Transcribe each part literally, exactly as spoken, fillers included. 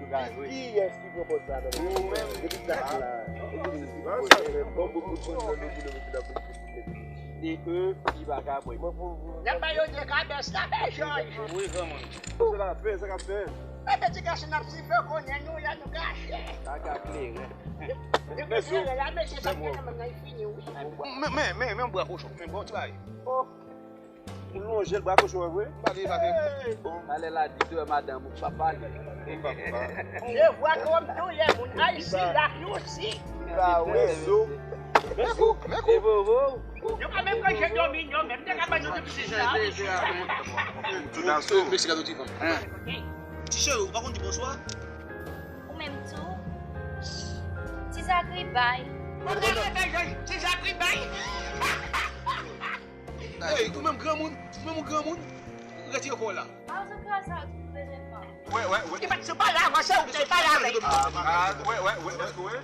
Kiyès ki pran pòz sa nan men? Depi dat la, epi li di bon, bon, bon, bon, bon, bon, bon, bon, bon, bon, bon. De e, li pa ka bwè. N ap ba yo de kabès la, men Jòj. Wi, granmoun. Se la fè, sa k ap fè. Mete ti gason n ap sife konnen nou la nou kache. Sa ka kleren. Depi kleren la, mesye sa fè nan men nan fini, wi. Men, men, men, men bra kochon, men bon ti bagay. Oh. Ou lonje l bra kochon an vre? Pale, pale. Talè la di dwe madanm ou pa pale. Je vois comme tous les moun Ayiti la, nou si. Ba wi. Men kou, men kou. Yo pa menm manje dòmi, yo menm te ka ban nou de piti sa. Mesye gado ti fanm. Ti cheri, ou pa konn di bonswa? Ou menm tou. Ti Zakri bay. Ti Zakri bay. Ey, ou menm granmoun, ou menm ou granmoun, retire kò w la. Sa w sou kras la, ou bezwen fanm. Wè, wè, wè. Li pa t sou pa la, mwen se ou ki te pale avèk. Ah, wè, wè, wè, wè, wè.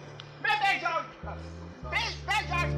Men, men, Jòj. Men, men, Jòj.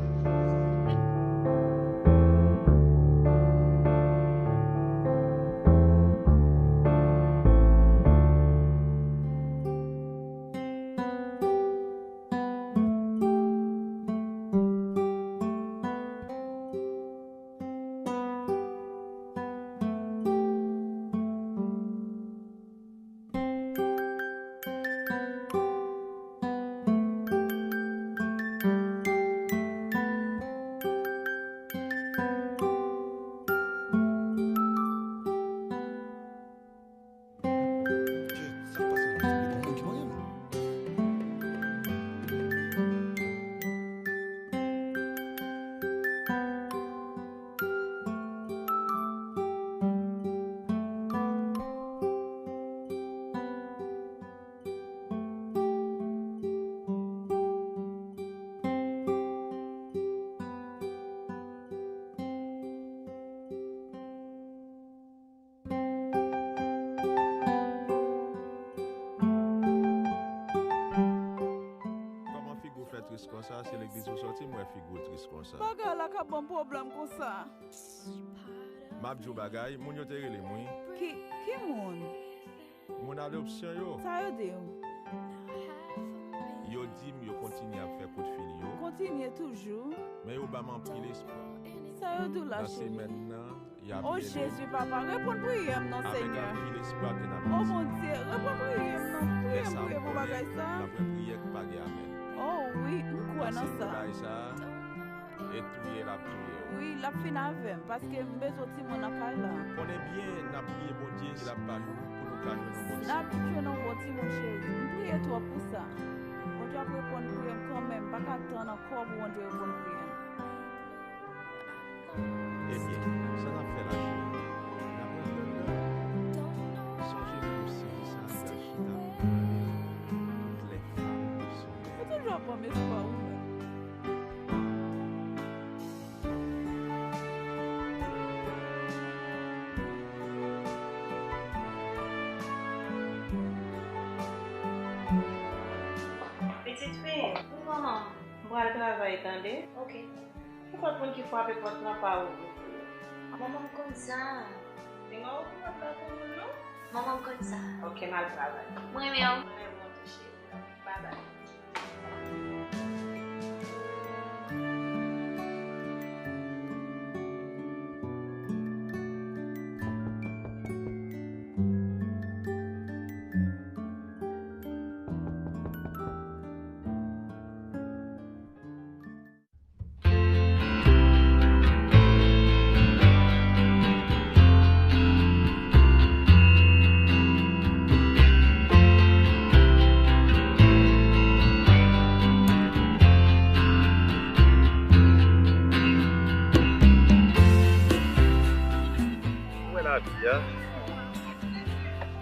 Shit, sa k pase la? Se gon moun ki marye m? Kòman figi w fè tris konsa? Se legliz ou sòti, m wè figi w tris konsa. Bagay la k ap ban m pwoblèm konsa. M ap di w bagay, moun yo te rele m, wi. Ki, ki moun? Moun adopsyon yo. Sa yo di w? Yo di m yo kontinye ap fè kout fil yo. Kontinye toujou. Men yo ban m anpil espwa. Sa yo di w la, cheri? Nan semèn nan, y ap rele m. O Jezi, papa, reponn priyè m non, Senyè. Avèk anpil espwa ke n ap... O Bondye, reponn priyè m non. Priye m, priye m pou bagay sa. Lè sa m konnen, m ap wè priyè ki pa gen amèn. O wi, m kwè nan sa. Pase m nan bagay sa. E touye l ap touye w. Wi, l ap fin avè m, paske m bezwen timoun nan kay la. Konnen byen, n ap priye Bondye, l ap ba nou pou nou ka jwenn yon bon timoun. N ap jwenn yon bon timoun, cheri. M priye twòp pou sa. Bondye ap reponn priyè m kanmenm, m pa ka tann ankò pou Bondye reponn priyè m. Ebyen, sa n ap fè la, cheri? N ap rantre anndan. Sonje pou sezi sa, n ap chita pou gade tout lè fanm yo sonnen. Ou toujou ap ban m espwa, wi, menm. Pitit fi, wi, manman. M pral travay, tande? Ok. Nenpòt moun ki frape pòt lan, pa ouvri pou yo. Manman m konn sa. Li pa ouvri pòt lan pou moun, non? Manman m konn sa. Ok, m al travay. M renmen w. M renmen w tou, cheri. Babay. Ou wè lavi a,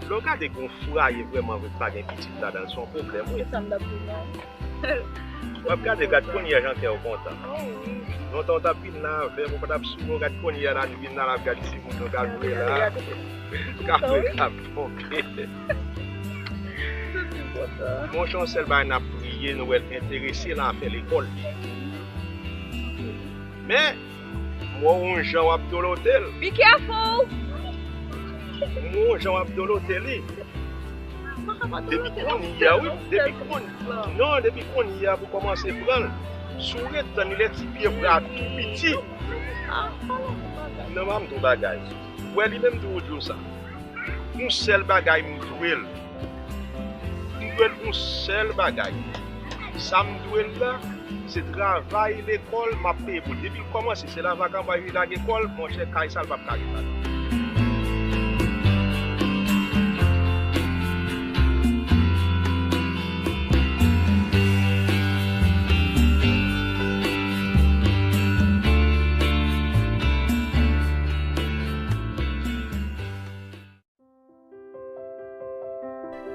lè w gade gon fwaye vrèman vre ki pa gen pitit ladan l, se yon pwoblèm, wi. Se sa m t ap di w la. W ap gade, gad kounye a jan kè w kontan. Oh, wi. Lontan w t ap vin la avè m, ou pa t ap sou mwen, gad kounye a la, nou vin la, n ap gad timoun nou ka jwe la. Ka jwe, ka tonbe. Monchè, yon sèl bagay n ap priye, nou wè l enterese nan afè lekòl li. Men, m wè w yon jan w ap dolote l. Be careful! M wè w yon jan w ap dolote li. Depi kounye a, wi, depi kounye, non, depi kounye a pou kòmanse pran l. Si w ret tann li lè ti pye vre a tou piti. Non, m ap di w bagay. Wè li menm tou ou di w sa. Yon sèl bagay m dwe l. M dwe l yon sèl bagay. Sa m dwe l la, se travay lekòl m ap peye pou l. Depi l kòmanse, se lavakanpay li lage kò l, monchè, kay sa l p ap ka ret ladan.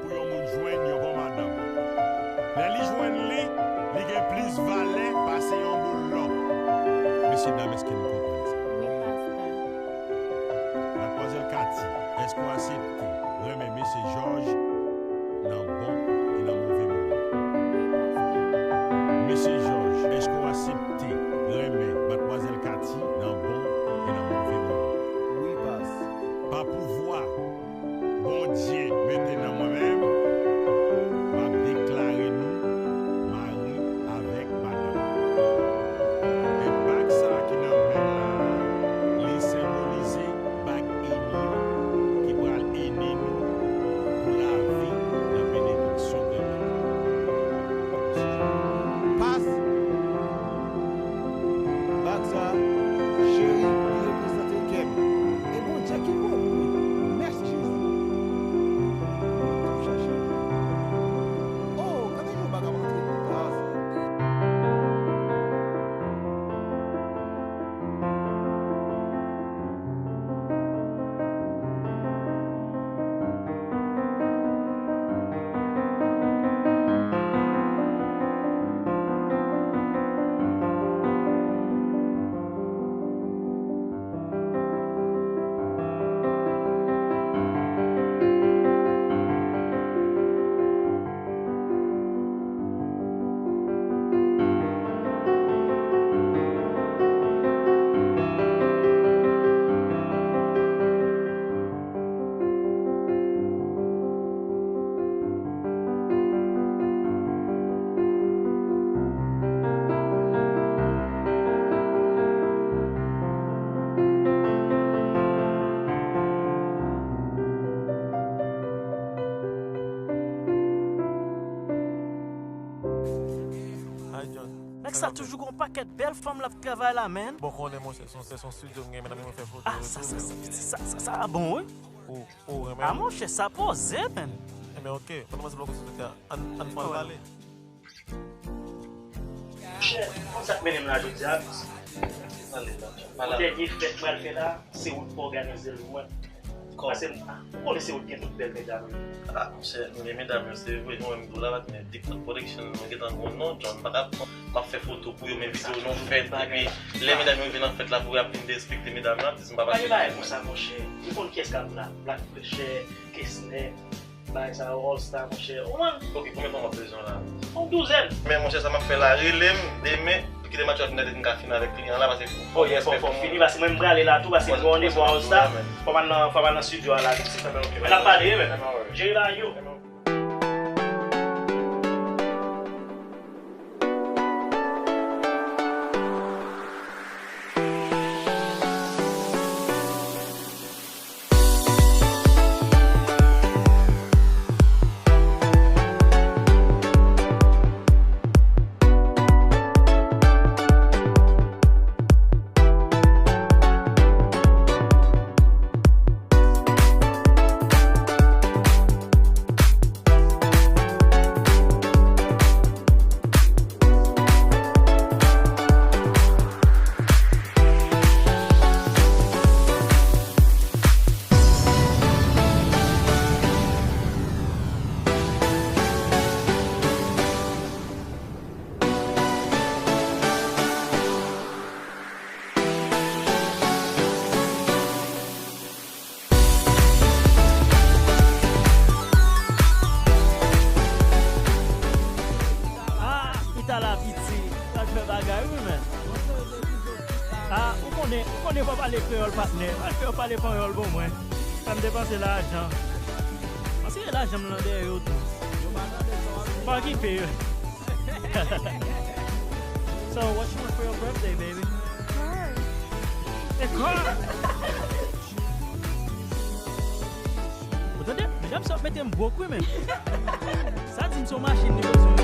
Pou yon moun jwenn yon bon madanm. Lè li jwenn li, li gen plis valè pase yon boul lò. Mesye dam, èske nou konprann sa? Wi, pastè. Madmwazèl Cathy, èske w aksepte renmen mesye Georges nan bon e nan move moman? Wi, pastè. Mesye Georges, èske w aksepte renmen madmwazèl Cathy nan bon e nan move moman? Wi, pas. Pa pouvwa Bondye mete nan mwen menm, m ap deklare nou mari avèk madanm. E bag sa a ki nan men l la a, li senbolize bag inyon ki pral ede nou pou lavi nan benediksyon Granmèt la. Pas. Bag sa, cheri, li reprezante kè m. E Bondye ki bon pou mwen. Mèsi, Jezi. Mwen t ap chache l. Oh, gade jan bagay ap antre nan plas. Ay, John. Nèg sa toujou gon pakèt bèl fanm l ap travay la, man. Bon, konnen, monchè, se yon, se yon studio, m gen medam yo fè foto. Ah, sa, sa, sa, sa, sa, sa bon, wi. Ou, ou renmen? Ah, monchè, sa poze, man. Enben, ok. Pandan mwen se blòk sou Twitter, ann, ann pran pale. Monchè, konn sa k mennen m la jodi a? Dènye fèt m pral fè la, se ou k òganize l pou mwen. Paske m, ah, ou konnen se ou k gen tout bèl medam yo. Ah, monchè, men medam yo, se vre, mwen menm tou la, men Big Top Production, mwen gentan gon non, John, m pa ka, m ap fè foto pou yo, men videyo nan fèt, epi lè medam yo rive nan fèt la, pou y ap vin derespekte medam yo, atis m pa pase. Bagay konsa, monchè. Ou konn kiyès k ap la? Black Pressure, Kesnè, bagay sa yo, All Star, monchè. Ou konprann? Ok, konbyen tan w ap bezwen la? Yon douzèn. Men, monchè, sa m ap fè la, rele m demen, pou kite match la fini, m ka fini avèk kliyan la, paske fò, fò, fò fini, paske mwen m prale la tou, paske m gen randevou a All Star. Fò m al nan, fò m al nan studio a la, tout de suite. Men n ap pale, men. Jere bagay yo. Ah, Itala piti, pral fè bagay wi, men. Ah, ou konnen, ou konnen fò pale kreyòl, patnè. Al fè yo pale panyòl pou mwen. Fè m depanse lajan. Paske Lajan m nan dèyè yo tou. Yo pa tande sa w ap di. Pa okipe yo. So, what you want for your birthday, baby? A car! Ou tande? Medam sa ap mete m bwok wi menm. Sa di m se yon machin li bezwen.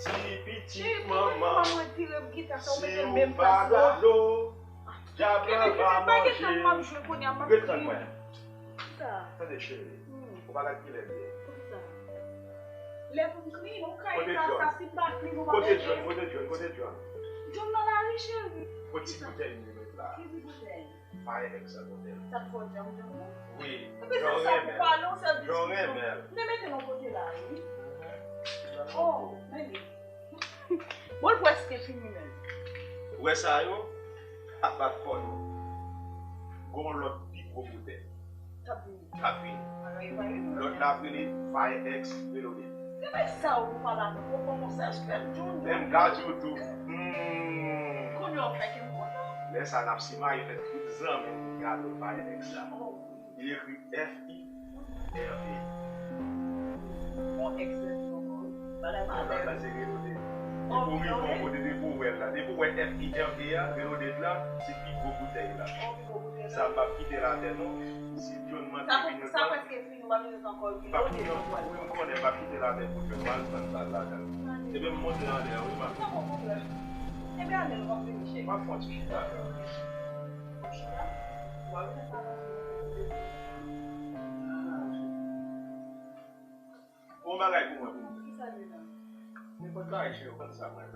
Ti pitit manman, si w pa dodo, dyab lan va manje. Ret tann mwen. Tande cheri, ou pa gad kilè l ye. Kote John? Kote John? Kote John? Kote John? John nan lari, cheri. Kot ti boutèy nou met la? Ki ti boutèy? Fire X sa kote l. Sa t fò djanm djanm non? Wi. Epi se sa pou pale w sèvis. Jan renmen l. M te mete l yon kote la wi. Oh, men li. Bon, l prèske fini menm. Ou wè sa yo? Ap bat kò yo. Gon lòt pi gwo boutèy. K ap vini. K ap vini. Lòt la ap rele Fire X Reloaded. Se pa sa ou pale avèk ou kòman sa, frè m John. Menm gad yo tou. Hmm. Kounye a w fè ke m kontan. Lè sa n ap simaye fè tout zanmi n gade Fire X la. Oh. Li ekri F I R E. Bon, X F I ankò. Bagay pa bèl. Lòt la se Reloaded. Depi w rive yon kote, depi w wè l la. Depi w wè F I R E a, Reloaded la, se pi gwo boutèy la. Oh, pi gwo boutèy la. Sa m p ap kite l atè non. Si John manke vin yo pran. Sa prèske fini, w ap vin ankò. M p ap kite l atè pou John. W al pran bal ladan l. Ebyen, m monte anlè a, wi, m ap. Sa bon, pwoblèm. Ebyen, ale, w ap vini, cheri. M ap fè yon ti chita la. Chita? W ap vin sa. Bon bagay pou mwen, pou mwen. Kisa li la? Nenpòt bagay, cheri, w konn sa mwen.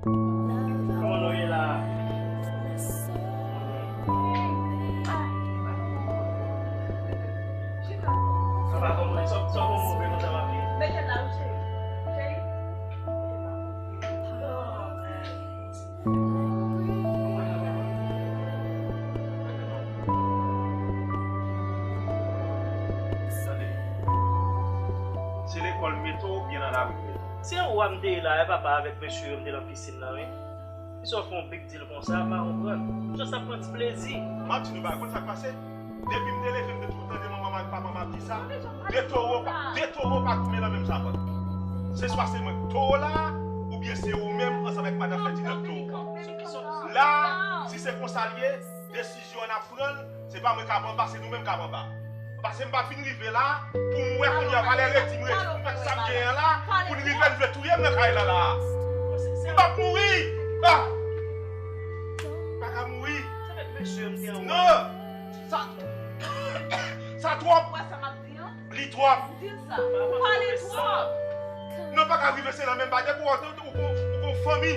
Kòman nou ye la? Sa pa kòman, sa, sa kòman ou fè konsa, ma fille? Mete la, wi, cheri. Cheri. Tande. Se lekòl m mete w oubyen nan lari m mete w? Se anwo a m te ye la, e papa, avèk mesye yo, m te nan pisin nan, wi. Kisa w fè yon big deal konsa, m pa konprann. Jis ap pran ti plezi. M ap di nou bagay, konn sa k pase? Depi m te leve, m te toujou tande manman m ak papa m ap di sa. De towo pa, de towo pa goumen nan menm sapòt. Se swa se mwen k towo la, oubyen se ou menm ansanm ak madanm Ferdinand k towo. La, si se konsa l ye, desizyon an n ap pran l, se pa mwen k ap anba, se nou menm k ap anba. Paske m pa t fin rive la, pou m wè kounye a valè redi m redi, pou m fè sa m genyen an la, pou n rive n vle touye m nan kay la la. M p ap mouri! Ah! M pa ka mouri! Non! Sa, sa twòp! Li twòp. Ou pale twòp. Non, pa ka rive se nan menm bagay. Depi w wè ou, ou, ou, ou gon fanmi,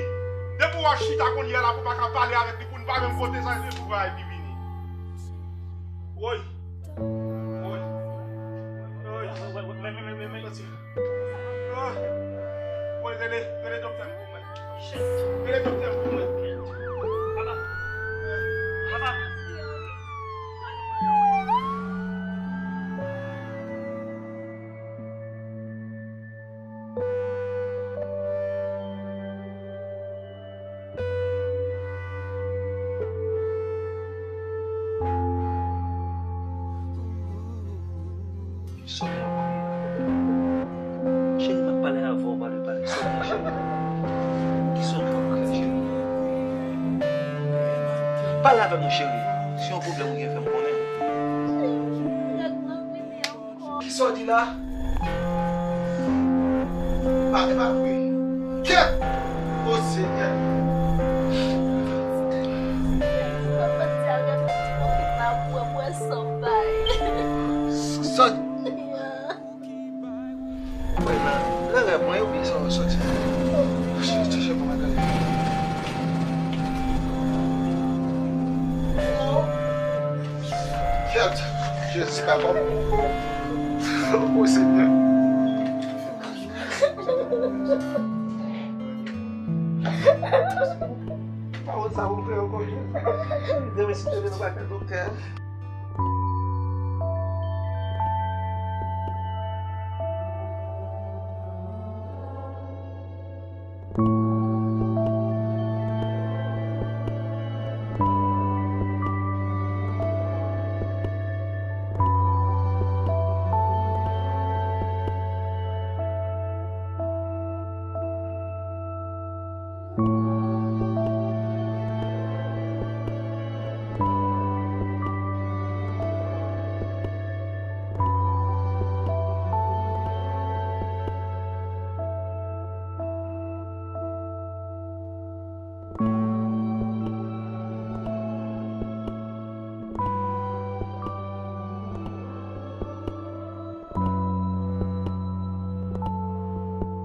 depi w wè chita kounye a la pou pa ka pale avèk li, pou n pa menm kote sa, se pou bagay ki vini. Woy. Woy. Woy. Ah. Woy, rele, rele doktè m pou mwen. Rele doktè m pou mwen. Papa. Papa. Pale avè m non cheri. Si yon pwoblèm ou gen, fè m konnen. Kisa w di la? Pa, e pa vre. Kèt! O Senyè! Sa w di? Mwen nan, nan rèv mwen, oubyen sa w sòti? Chèche pou mwen gade. Kèt! Jezi papa m. O Senyè. Pawòl sa ou fè ankò. Demen si Dye vle nou pral nan doktè.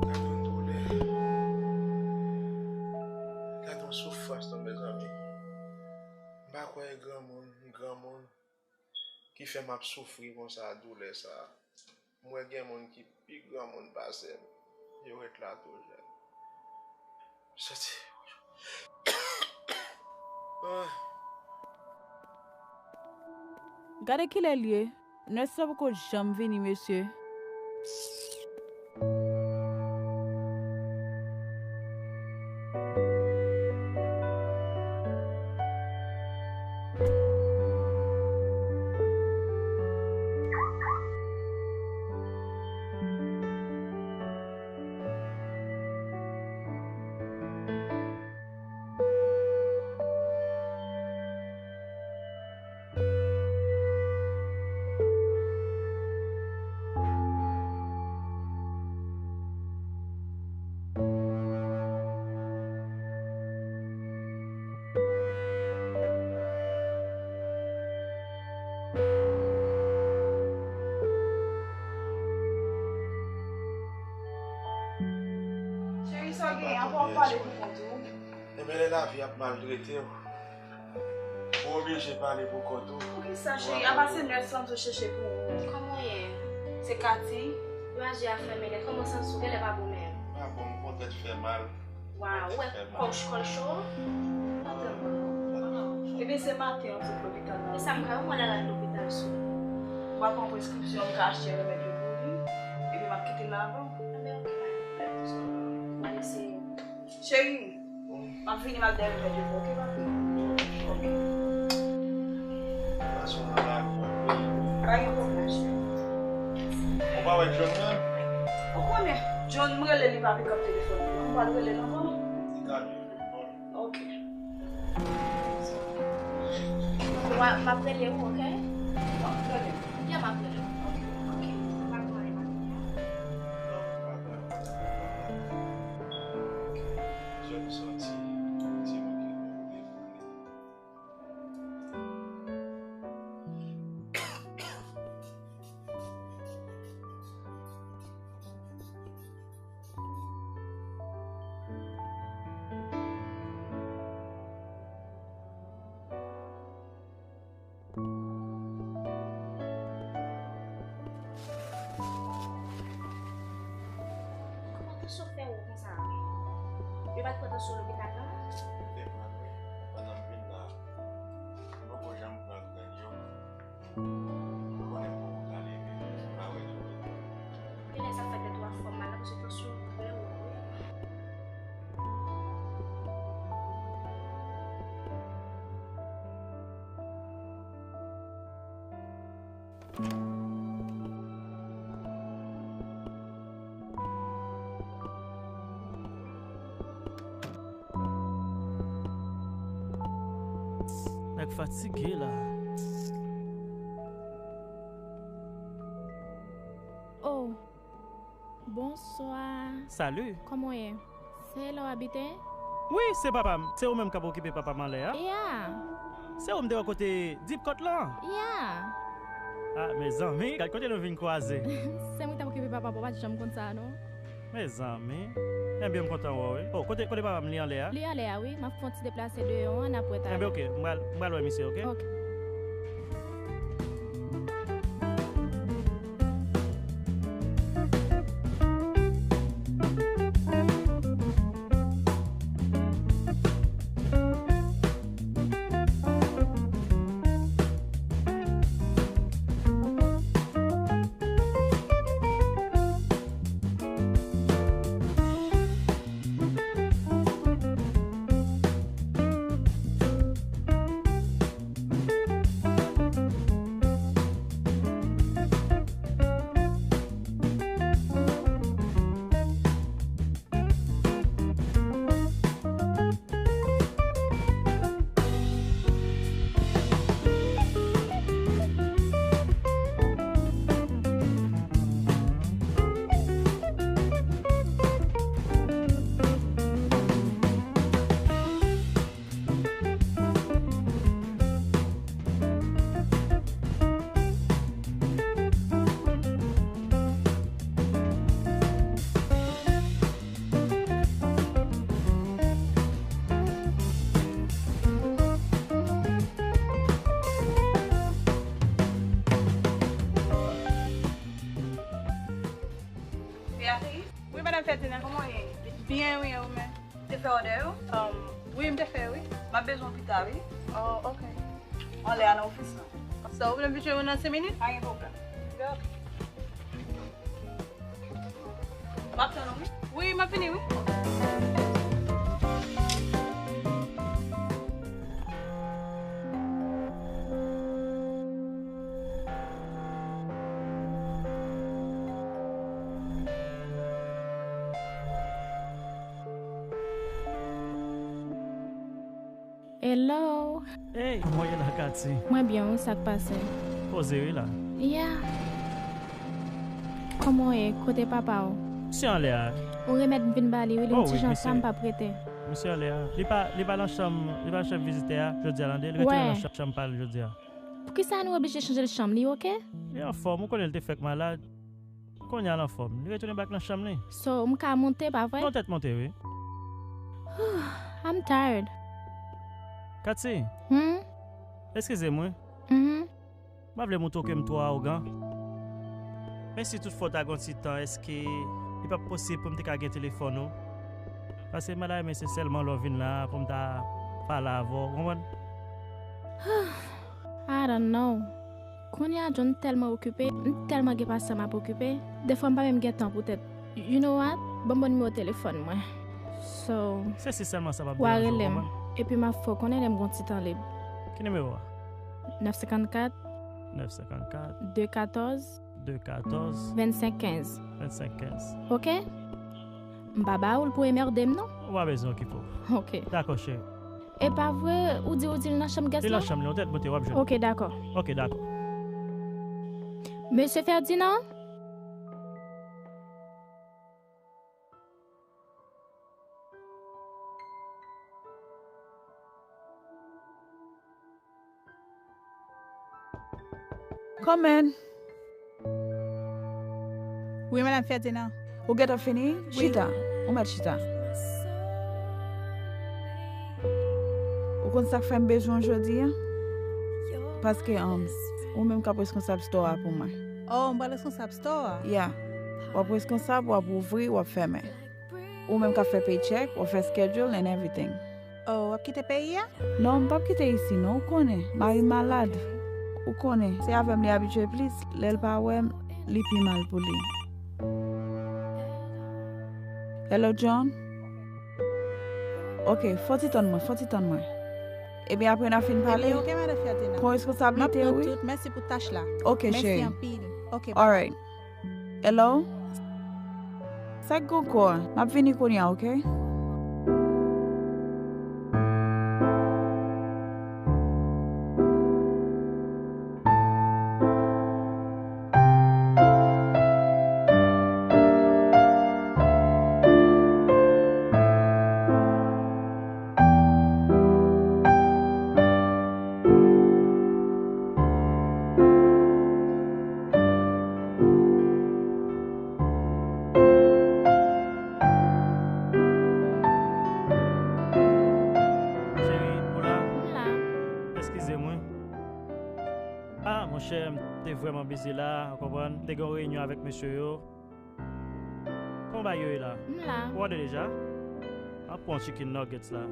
Gade yon doulè. Gade yon soufrans non mezanmi. M pa kwè e granmoun, granmoun ki fè m ap soufri konsa, doulè sa. M wè gen moun ki pi granmoun pase m. Yo ret la toujou. Soti. Ah. Gade kilè l ye. Nès la poko janm vini, mesye. Cheri, sa w genyen? Apa w ap pale pou kont ou? Ebyen, lè lavi ap maltrete w, ou oblije pale pou kont ou. Poukisa, cheri? Apa se nès lan m te chèche pou ou? Kòman w ye? Se Katy? Maji a fèmen nèt. Kòman w santi w? Genlè pa bon menm. Pa bon, m konn tèt fè mal. Waw, ou wè kò w, kò l cho? Pa tèlman non. Ebyen, se maten an m sot lopital la. E sa m ka wè, mwen al al lopital sou. M pral pran preskripsyon, m ka achte remèd yo pou li. Epi m ap kite l la avè w. Ebyen, oke, pa gen pwoblèm. M al eseye. Cheri, m ap vini, m al dèyè remèd yo pou ou, oke, papi? Oke. Gason an la, pa gen pwoblèm, cheri. Ou pa wè John menm? Ou konnen, John, m rele li pa pikap telefòn li. M pral rele l ankò. Li ka jwe foutbòl. Oke. Wa, m ap rele ou, oke? W ap rele m? Ya, m ap rele ou. Oke, oke. M ap rele w. Non, m ap rele w. Oke. John soti, di mwen ke nou vle pale. Kòman tansyon fè wo konsa? Yo pa t pran tansyon lopital la? Yo te pran wi. Pandan m vin la, m poko janm pran grenn yo. Ou konnen m poko ka leve, m pa wè tou. Genlè sa fè de twa fwa m mal la, paske tansyon m trè wo wi. Nèg fatige la. Oh, bonswa. Salut. Kòman w ye? Se la w abite? Wi, se papa m. Se ou menm k ap okipe papa m anlè a? Yeah. Se ou m te wè kote Dipkòt lan? Yeah. Ah, mezanmi, gad kote nou vin kwaze. Se mwen ki t ap okipe papa, papa pa t janm konn sa, non. Mezanmi. Ebyen, m kontan wè w, wi. Oh, kote, kote papa m, li anlè a? Li anlè a, wi. M ap fè yon ti deplase deyò an, n ap wè talè. Ebyen, oke, m pral, m pral wè misye, oke? Oke. Beatrice? Wi, Madam Ferdinand. Kòman w ye? Byen, wi, e ou menm? Te fè òdè yo? Um, wi, m te fè, wi. M ap bezwen w pita, wi. Oh, ok. Anlè a nan ofis lan. So, ou vle m vin jwenn ou nan senk minit? Pa gen pwoblèm. Ok. M ap tann ou, wi. Wi, m ap vini, wi. Hello. Hey, kòman w ye la, Cathy? Mwen byen, wi, sa k pase? Poze, wi, la. Yeah. Kòman w ye? Kote papa w? Misye anlè a. Yon remèd m vin ba li, wi, li yon ti jan sa m p ap rete. Misye anlè a. Li pa, li pa nan chanm, li pa nan chanm vizitè a jodi a, tande. Li retounen nan chanm, chanm pa l jodi a. Poukisa nou oblije chanje l chanm? Li oke? Li anfòm, ou konnen l te fèk malad. Kounye a l anfòm. Li retounen back nan chanm li. So, m ka monte, pa vre? Non, tèt monte, wi. I'm tired. Cathy, hmm? Eskize m, wi. Mhm. M pa vle montre w ke m twò awogan. Men si toutfwa w ta gen yon ti tan, èske li p ap posib pou m te ka gen telefòn ou? Paske m ta renmen se sèlman lè w vin la pou m ta pale avè w, ou konprann? I don't know. Kounye a, John, m tèlman okipe, m tèlman gen pasyan m ap okipe. Defwa, m pa menm gen tan poutèt. You know what? Ban m bon nimewo telefòn mwen. So, se si sèlman sa p ap deranje w, w a rele m, konprann? Epi m ap fè w konnen lè m gen yon ti tan lib. Ki nimewo a? Nèf senkannkat. Nèf senkannkat. De katòz. De katòz. Vennsenk kenz. Vennsenk kenz. Oke? M pa ba ou l pou enmède m, non. Ou pa bezwen okipe w. Oke. Dakò, cheri. E pa vre, ou di, ou di l nan chanm gès lan? Li nan chanm li, yon tèt monte, w ap jwenn. Oke, dakò. Oke, dakò. Mesye Ferdinand? Kòman? Wi, Madam Ferdinand. Ou gentan fini? Wi. Chita. Ou mèt chita. Ou konn sa k fè m bezwen w jodi a? Paske, um, ou menm k ap reskonsab store a pou mwen. Oh, m pral reskonsab store a? Yeah. W ap reskonsab, w ap ouvri, w ap fèmen. Ou menm k ap fè paycheck, w ap fè schedule and everything. Oh, w ap kite peyi a? Non, m p ap kite isi non, ou konnen, mari m malad. Ou konnen, se avè m li abitye plis, lè l pa wè m, li pi mal pou li. Hello, John? Ok, fò ti tann mwen, fò ti tann mwen. Ebyen, apre n a fin pale, ebyen, ok, Madam Ferdinand. Pran responsablite, wi. M ap pran tout, mèsi pou tach la. Ok, cheri. Mèsi anpil. Ok, bye. Alright. Hello? Sa k gen ankò a? M ap vini kounye a, oke? Eskize m, wi. Ah, monchè, m te vrèman bizi la, ou konprann? M te gen yon reyinyon avèk mesye yo. Kòman bagay yo ye la? M la. Ou ode deja? M ap pran chicken nuggets la.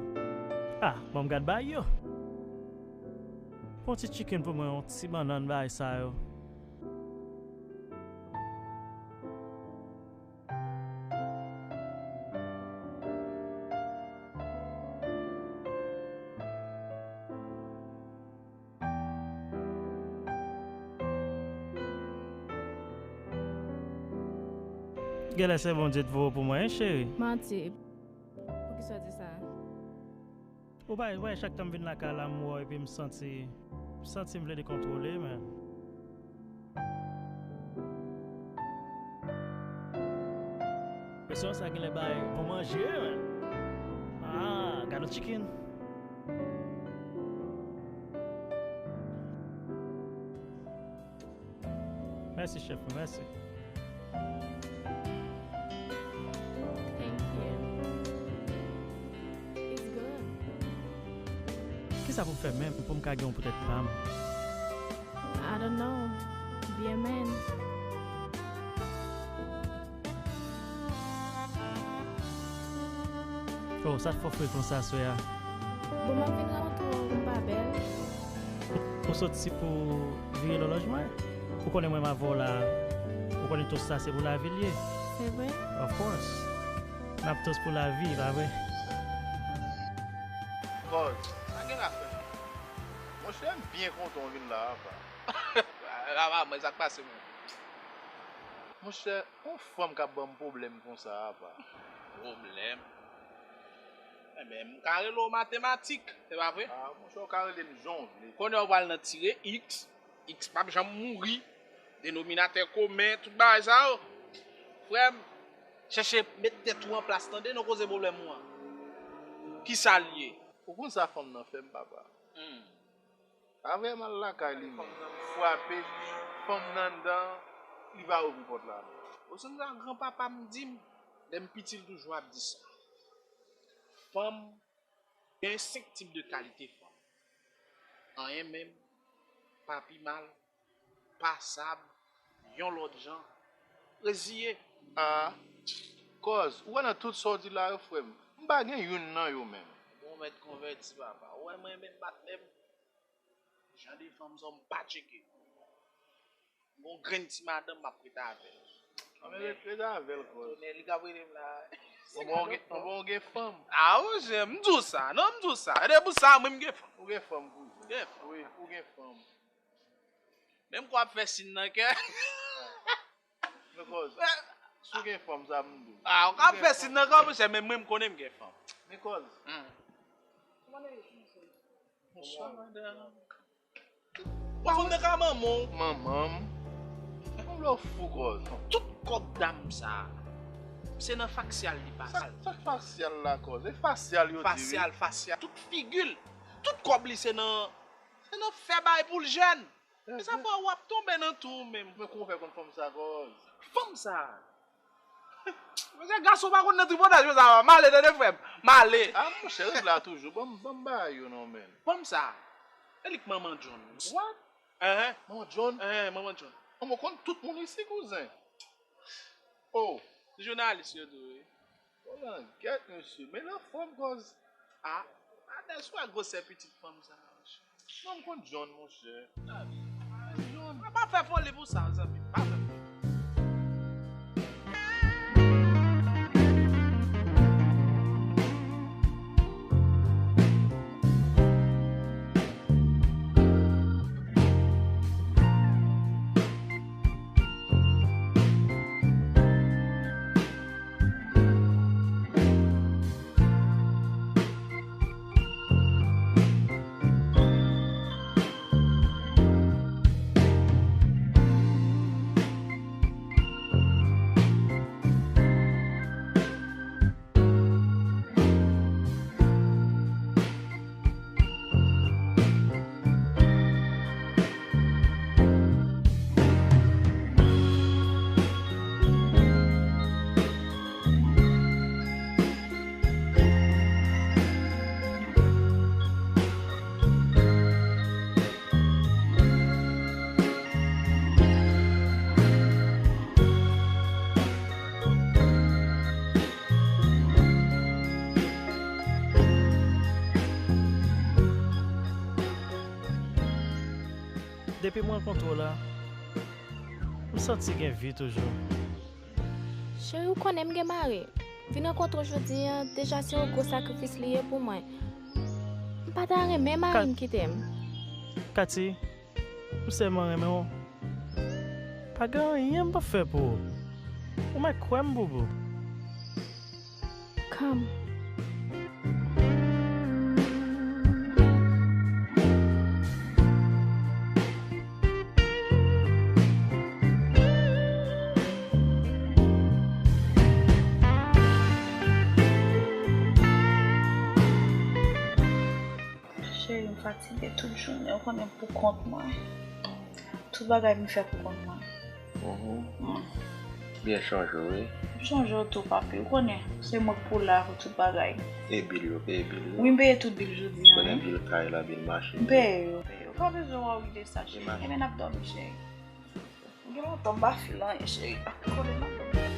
Ah, ban m gad bagay yo. Pran ti chicken pou mwen, yon ti bannann, bagay sa yo. Genlè se Bondye t voye w pou mwen, wi, cheri. Manti. Poukisa w di sa? Ou pa, ou pa wè chak tan m vin lakay la, m wè w epi m santi, m santi m vle dekontwole, men. Mesye sa genlè bay bon manje, men. Ah, gade yon chicken. Mèsi, chèf mwen, mèsi. Thank you. It's good. Kisa pou m fè menm pou m ka gen yon poutèt pa m? I don't know. Be a man. Oh, sa t fò fre konsa aswè a. Bon, m ap vin rankontre w, m pa bèl. Ou soti pou vire lòlòj mwen? Ou konnen mwen m avè w la. Ou konnen toast sa se pou lavi l ye. Se vre? Of course. N ap toast pou lavi, pa vre? Cuz, sa gen la frè m. Monchè, m byen kontan w vin la, apa. Apa, mwen, sa k pase, mwen? Monchè, yon fanm k ap ban m pwoblèm konsa, apa. Pwoblèm? Enben, m ka rele w matematik, se pa vre? Ah, monchè, w ka rele m jan w vle. Kounye a w pral nan tire x, x p ap janm mouri, denominatè komen, tout bagay sa yo. Frè m, chèche met tèt ou an plas, tande, nan koze pwoblèm ou an. Kisa l ye? Ou konn sa fanm nan fè m, papa? Hmm. Avè m al lakay li menm, frape, fanm nan anndan, li pa ouvri pòt la. Ou sonje sa granpapa m di m, lè m piti l toujou ap di sa. Fanm, gen senk tip de kalite fanm. Anyen menm, pa pi mal, pasab, yon lòt jan, reziye. Ah, cuz, ou wè nan tout sa w di la yo, frè m, m pa gen youn nan yo menm. Bon, mèt konvèti, papa. Ou wè mwen menm, patnè m, jan de fanm sa yo m pa tcheke. M gon grenn ti madanm m ap rete avè l. Anben, ret, ret avè l, cuz. Tonè, li k ap rele m la. Anben, w gen, anben, w gen fanm. Ah, monchè, m di w sa. Non, m di w sa. E de pou sa, mwen, m gen fanm. Ou gen fanm, kouzen. Gen fanm. Wi, ou gen fanm. Menm kwa ap fè sin nan kè. Men cuz, si w gen fanm, sa m di w. Ah, w ka fè sin nan kè, monchè, men mwen, m konnen m gen fanm. Men cuz. Hmm. Ou fanm nan ka manman w. Manman m. Mwen vle w fou, cuz. Tout kòb dam sa, se nan fasyal li pase. Sa, sa k fasyal la, cuz? E fasyal yo di, wi. Fasyal, fasyal. Tout figi l. Tout kòb li se nan, se nan fè bagay pou l jèn. E sa fè w ap tonbe nan tou ou menm. Men kòman w fè konn fanm sa, cuz? Fanm sa. Mesye, gason pa konn nan tripotay, mesye, sa va. M ale, tande, frè m. M ale. Ah, monchè, ret la toujou. Ban m, ban m bagay yo non, man. Fanm sa. E li k manman John. What? Enhen. Manman John? Enhen, manman John. An, mwen konn tout moun isi, kouzen. Oh. Jounalis yo tou, wi. Olan, gèt mesye, men nan fòm, cuz. Ah, Adès, wè gwosè pitit fanm sa, monchè. Non, m konn John, monchè. Ah, John. Pa fè foli pou sa, zanmi m. Pa fè foli. Depi m rankontre w la, m santi gen vi toujou. Cheri, ou konnen m gen mari. Vin rankontre w jodi a, deja se yon gwo sakrifis li ye pou mwen. M pa ta renmen mari m kite m. Kati, m sèlman renmen w. Pa gen anyen m p ap fè pou ou. Ou mèt kwè m, boubou. Come. Cheri, m fatige tout jounen. Ou konnen pou kont mwen. Tout bagay m fè pou kont mwen. Mhm. Mm. Byen chanje w, wi. M chanje w tou, papi. Ou konnen, se mwen k pou la pou tout bagay. E bil yo, peye bil yo. Wi, m peye tout bil jodi a, wi. Konnen bil kay la, bil machin yo. M peye yo, peye yo. Ou pa bezwen wè wi de sa, cheri. Ebyen, n ap dòmi, cheri. Gen lontan m pa fè l anyen, cheri. Kole nan do m.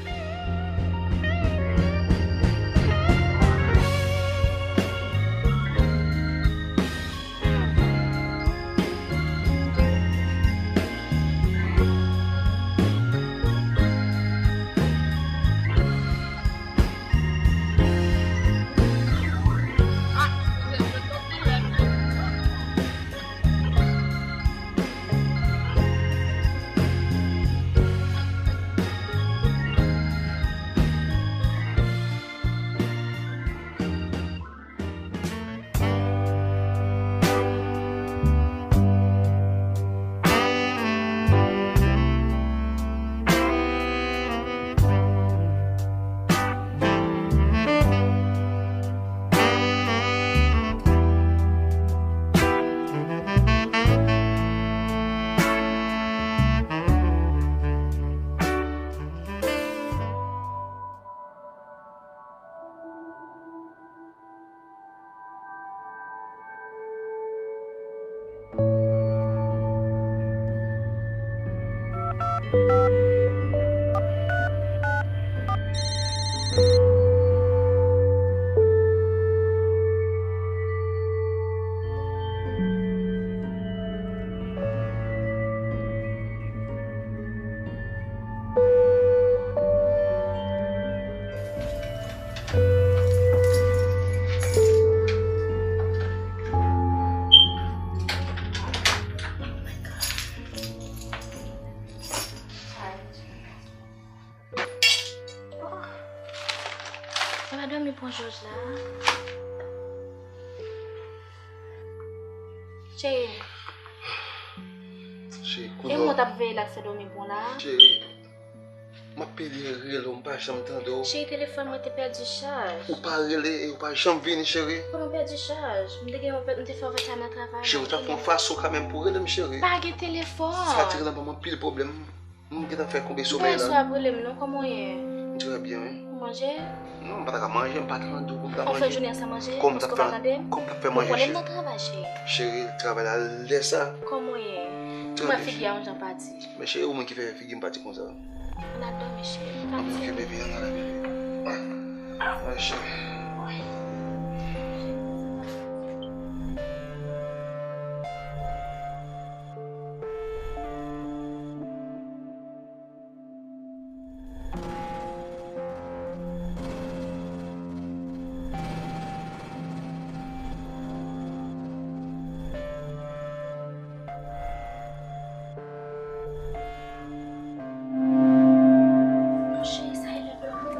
Sa va dòmi pran Jòj la. Cheri. Cheri, e kounye a mwen t ap veye la k fè dòmi pran la. Cheri, m ap pede rele w, m pa janm tande w. Cheri, telefòn mwen te pèdi chaj. Ou pa rele e ou pa janm vini, cheri. Kòman pèdi chaj? M te gen yon, m te fè overtime nan travay la. Cheri, ou t ap fè yon fason kanmenm pou rele m, cheri. Pa gen telefòn. Sa te rele m ban m anpil pwoblèm. M gentan fè konbe somèy la. M pa wè si w ap rele m non, kòman w ye? M trè byen, wi. Ou manje? Non, m pa ta ka manje, m pa tande w pou m ta manje. Ou fè jounen an san manje? Kòman w t ap fè, kòman w t ap fè manje, cheri? Ou konnen m nan travay, cheri. Cheri, travay la lè sa. Kòman w ye? M wè figi a yon jan pati. Men cheri, ou menm ki fè figi m pati konsa. Ann al dòmi, cheri. Ann al dòmi, bebe, ann al, bebe. Ann al, cheri. Monchè, sa e lè dòmi.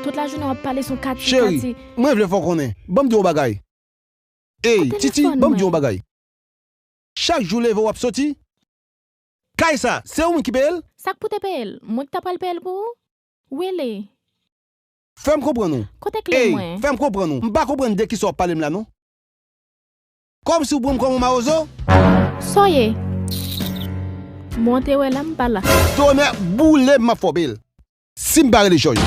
Tout lajounen w ap pale sou kati, cheri, kati. Mwen vle fè w konnen. Ban m di w yon bagay. Ey, Titi, ban m di w yon bagay. Chak jou leve w ap soti kay sa, se ou menm ki peye l? Sa k pou te peye l? Mwen k ta pral peye l pou ou? Willy. Fè m konprann ou. Kote kle mwen? Ey, fè m konprann ou. M pa konprann de kisa w ap pale m la non. Kòmsi w pran m kòm yon mawozo? Sa w ye? Bon, te wè la m pa la. Tonè boule m, m ap fè w peye l. Si m pa rele Jòj.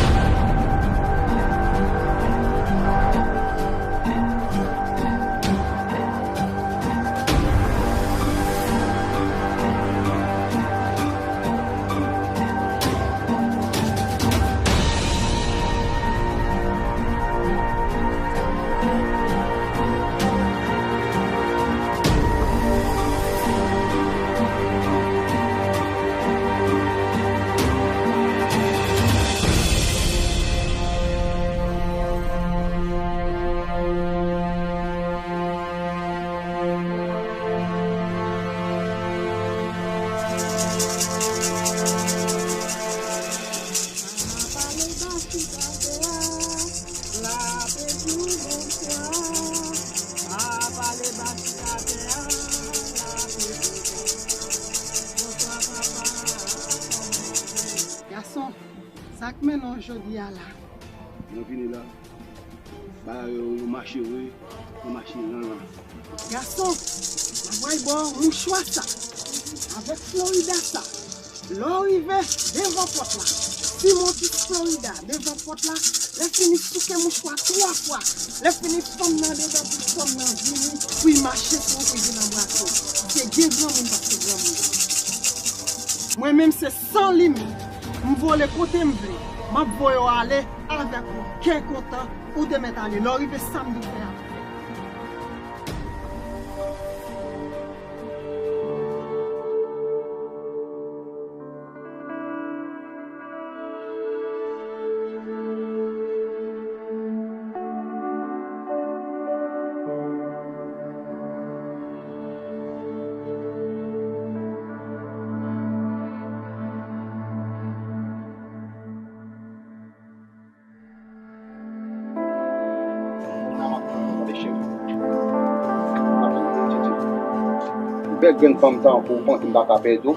Gason, sa k mennen w jodi a la? Mwen vini la. Bagay yo, yo mache vre, yo mache lan lan. Gason, m ap voye ba w mouchwa sa, avèk Florida sa. Lè w rive devan pòt la, simen yon ti Florida devan pòt la, lè fini souke mouchwa twa fwa, lè fini fanm nan dedan pou fanm nan vini, pou l mache sou ou, pou l vin anbrase w. Se gen granmoun paske granmoun. Mwen menm se san limit, m vole kote m vle, m ap voye w ale avèk yon kè kontan, ou te mèt ale, lè w rive sa m vin fè a. Bèl grenn fanm tankou w, panse m pa ka pèdi w?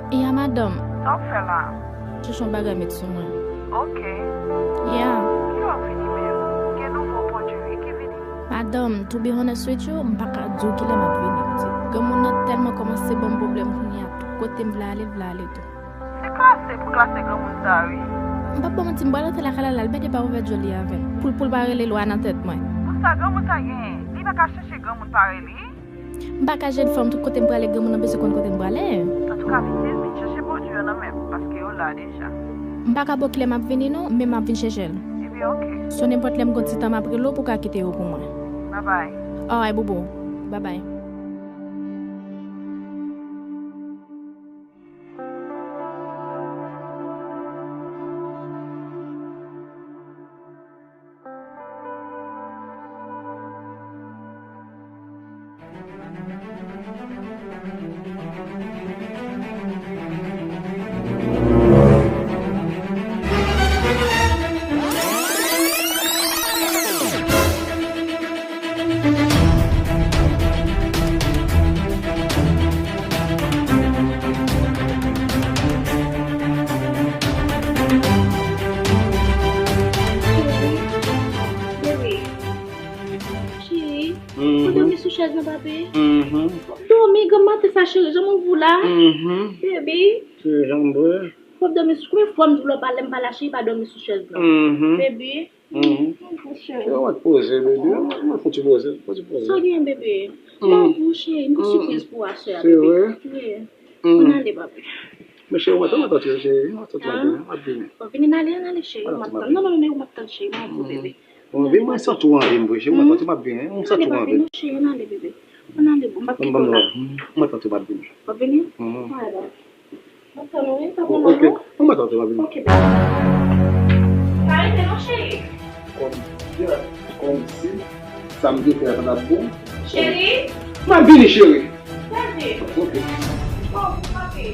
Ya, madanm. Sa w ap fè la? Chèche yon bagay met sou mwen. Ok. Ya. Kilè w ap vini menm? Gen nouvo pwodui wi ki vini. Madanm, to be honest with you, m pa ka di w kilè m ap vini, pitit. Granmoun nan tèlman kòmanse ban m pwoblèm kounye a, tout kote m vle ale, l vle ale tou. Se klase pou klase granmoun sa a, wi. M p ap ba w manti, m pral antre lakay la, l al mete pa ouvè djol li avè m. Pou l, pou l pa rele lwa nan tèt mwen. Pou sa, granmoun sa genyen? Li pa ka chèche granmoun parèy li? M pa ka jèn fanm, tout kote m prale, granmoun nan bezwen konn kote m prale. Antouka, vin, vin chèche pwodui yo nan men m, paske yo la deja. M pa ka ba w kilè m ap vini non, men m ap vin chèche l. Ebyen, ok. So nenpòt lè m gon ti tan m ap rele w pou w ka kite yo pou mwen. Babay. Alright, boubou. Babay. Bebe, cheri, ou dòmi sou chèz nan, papi? Dòmi, granm maten sa, cheri, janm ouvri la. Bebe. Cheri, janm ouvri. W ap dòmi sou, konbyen fwa m di w lè w pa, lè m pa la, cheri, pa dòmi sou chèz nan. Bebe. Cheri, w ap poze, bebe. W ap fouti poze, fouti poze. Sa w gen, bebe? M ba w pou ou, cheri, m gon sipriz pou ou aswè a, bebe. Se vre? Wi. Ann ale, papi. Men cheri, w ap tann, cheri, w ap tann, w ap vini. W ap vini, n ale, n ale, cheri, m ap tann. Non, non, non, non, m ap tann, cheri, m ap tann, bebe. Ou anvi, mwen santi w anvi m vre, cheri, mwen santi m ap vini, mwen santi w anvi m. Ann ale, bebe. Ann ale, bon, m ap kite w la. Mwen santi m ap vini. W ap vini? Mhm. Alright, bye. M ap tann ou, wi, pa pran mal, non? Ok, mwen santi m ap vini. Ok, bebe. Pa rete non, cheri. Kòm, yeah, kòmsi sa m te fè a pa t ap bon. Cheri? M ap vini, cheri. Gade. Ok. Bon, m ap vini.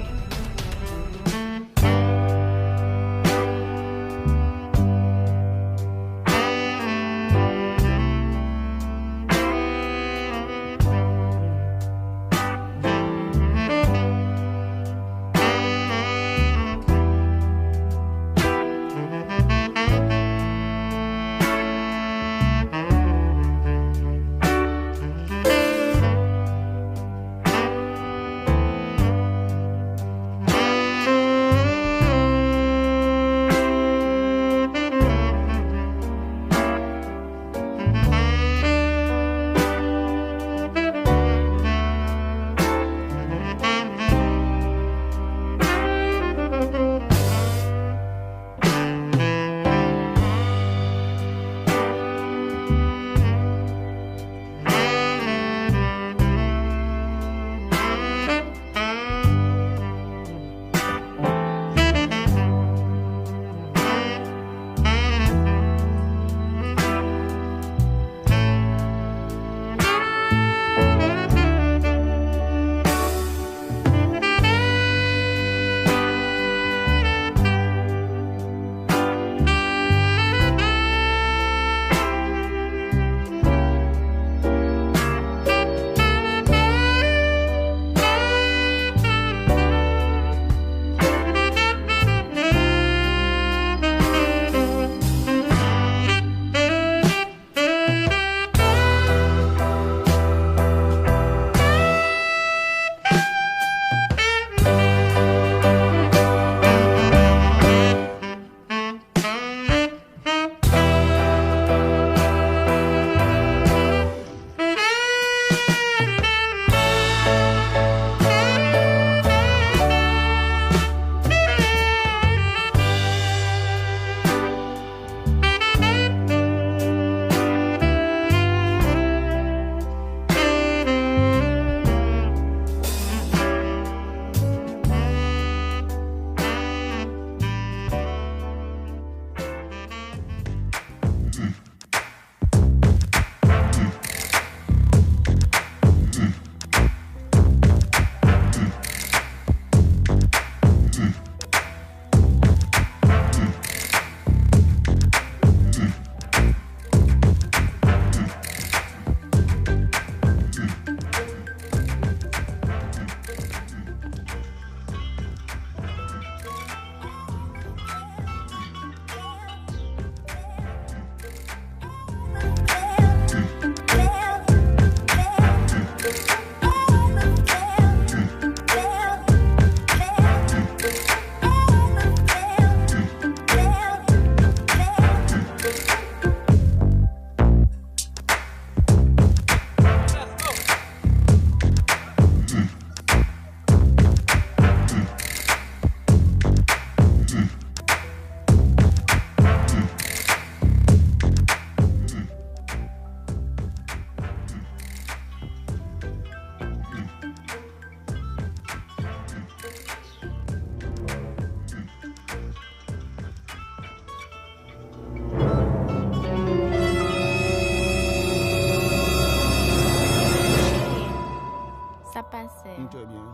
Sa pase? M trè byen.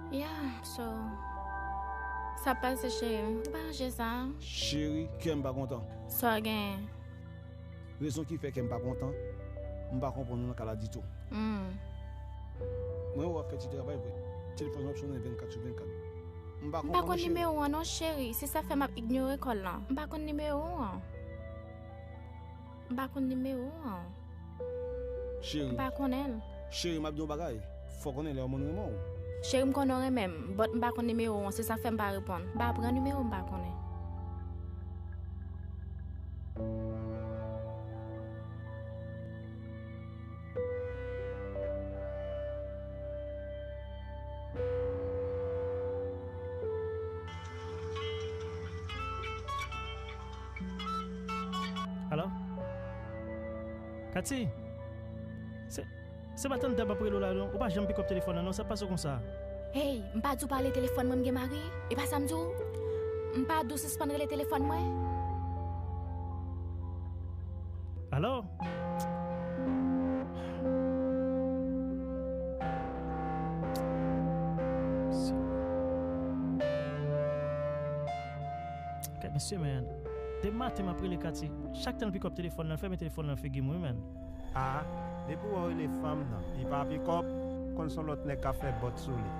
Yeah, so, sa pase, cheri? Ou pa ranje sa? Cheri, kè m pa kontan. Sa w genyen? Rezon ki fè kè m pa kontan, m pa konprann ou nan ka la ditou. Hmm. Mwen wè w ap fè ti travay vre. Telefòn w ap sonnen vennkat sou vennkat. M pa konprann ou, cheri. M pa konn nimewo w an non, cheri. Se sa fè m ap inyore kòl lan. M pa konn nimewo w an. M pa konn nimewo w an. Cheri. M pa konnen l. Cheri, m ap di w yon bagay. Fò w konnen lè yon moun renmen w. Cheri, m konnen w renmen m, but m pa konn nimewo w an, se sa k fè m pa reponn. M pa pran nimewo m pa konnen. Alo? Kati? Se, se pa tann dat m ap rele w la non. Ou pa janm pikòp telefòn nan non. Sa k pase w konsa? Hey, m pa di w pa rele telefòn mwen, m gen mari? E pa sa m di w? M pa di w sispann rele telefòn mwen? Alo? Kèt mesye, man. Depi maten m ap rele Kati. Chak tan l pikòp telefòn nan, l fèmen telefòn nan figi m, wi, man. A, depi w wè w rele fanm nan, li pa pikòp, konn se yon lòt nèg k ap fè bòt sou li.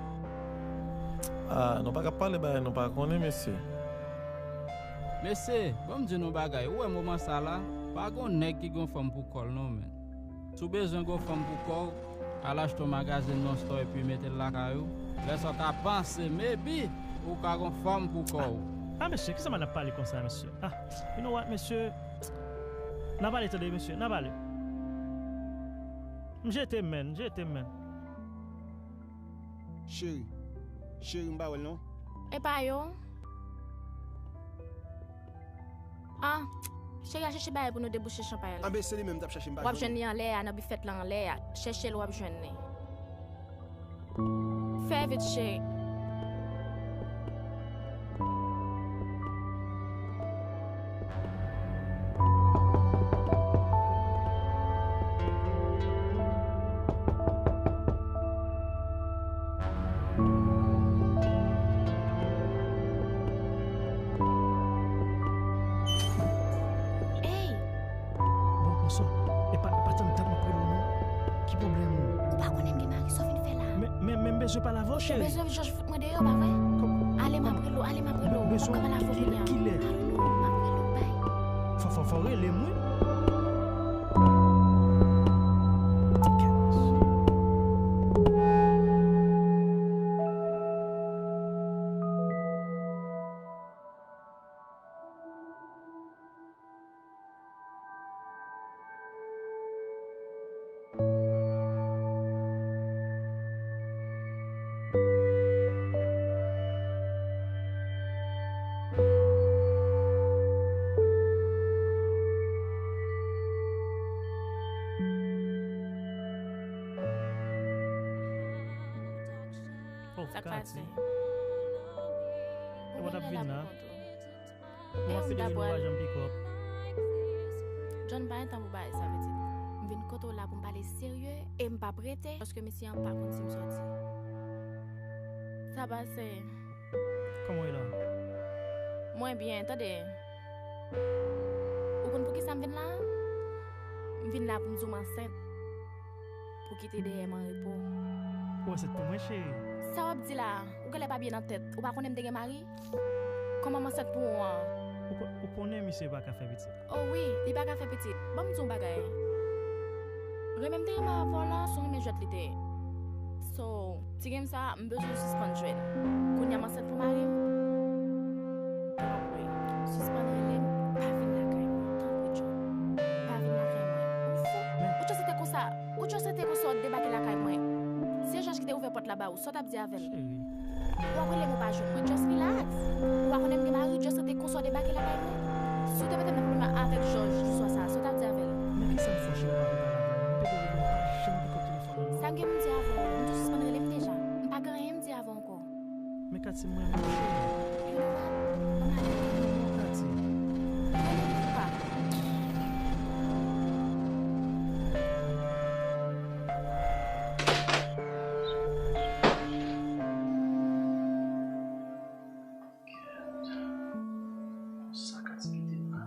A, nou pa ka pale bagay nou pa konnen, mesye. Mesye, ban m di nou bagay, ou wè moman sa la, pa gon nèg ki gon fanm pou kò l non, man. Si w bezwen gon fanm pou kò w, al achte yon magazin nan yon store epi mete l lakay ou. Lè sa w ka panse, maybe, ou ka gon fanm pou kò w. A, mesye, kisa m ap pale konsa, mesye? A, you know what, mesye? N a pale, tande, mesye, n a pale. M jete m, man, m jete m, man. Cheri, cheri, m pa wè l non. E pa yo? Ah, cheri a chèche bagay pou nou debouche chanpay la. Anben, se li menm m t ap chache, m pa jwenn li. W ap jwenn li anlè a, nan bifèt la anlè a. Chèche l, w ap jwenn li. Fè vit, cheri. Ey! Bon, bonswa. E pa, e pa tann dat m ap rele w non. Ki pwoblèm? Ou pa konnen m gen mari, sa w vin fè la? Men, men, men m bezwen pale avè w, cheri. Ou bezwen Jòj fout mwen deyò, pa vre? Kòm-, ale, m ap rele w, ale, m ap rele w. Bezwen ki, ki lè? I don't know, m ap rele w, bay. Fò, fò, fò w rele m, wi. Oh, sa k pase? Ou genlè la pou kont ou. Bon, m ap pede wi, nou pa janm pikòp. John, pa gen tan pou bagay sa, pitit. M vin kote w la pou m pale serye e m p ap rete paske mesye an pa konn si m sòti. Sa pase? Kòman w ye la? Mwen byen, tande. Ou konn poukisa m vin la? M vin la pou m di w m ansent. Pou kite dèyè m an repo. Ou ansent pou mwen, cheri? Sa w ap di la? Ou genlè pa byen nan tèt. Ou pa konnen m te gen mari? Kòman m ansent pou ou an? Ou ko-, ou konnen misye pa ka fè pitit? O wi, li pa ka fè pitit. Ban m di w yon bagay. Renmen m te renmen avè w lan, se yon renmen jwèt li te ye. So, ti game sa, m bezwen w sispann jwe l. Kounye a m ansent pou mari m. Tanpri, sispann rele m, pa vin lakay mwen. Tanpri, John. Pa vin lakay mwen. Ou fou? Ou just rete konsa, ou just rete konsa w ap debake lakay mwen. Se Jòj ki te ouvè pòt la ba ou, sa w t ap di avè l? Cheri. W ap rele m ou pa jwenn mwen. Just relax. Ou pa konnen m gen mari, just rete konsa w debake lakay mwen. Si w te mete m nan pwoblèm avèk Jòj jou swa sa, sa w t ap di avè l? Men kisa m fè w, cheri, w pa vle pale avè m? M te pwomèt ou m pa janm pikòp telefòn nan non. Sa m gen pou m di avè w? M di w sispann rele m deja. M pa gen anyen m di avè w ankò. Men Katy, m renmen w, cheri. You know what? Ann ale. M renmen w, Katy. Rele m ou pa. Sa Katy kite m la?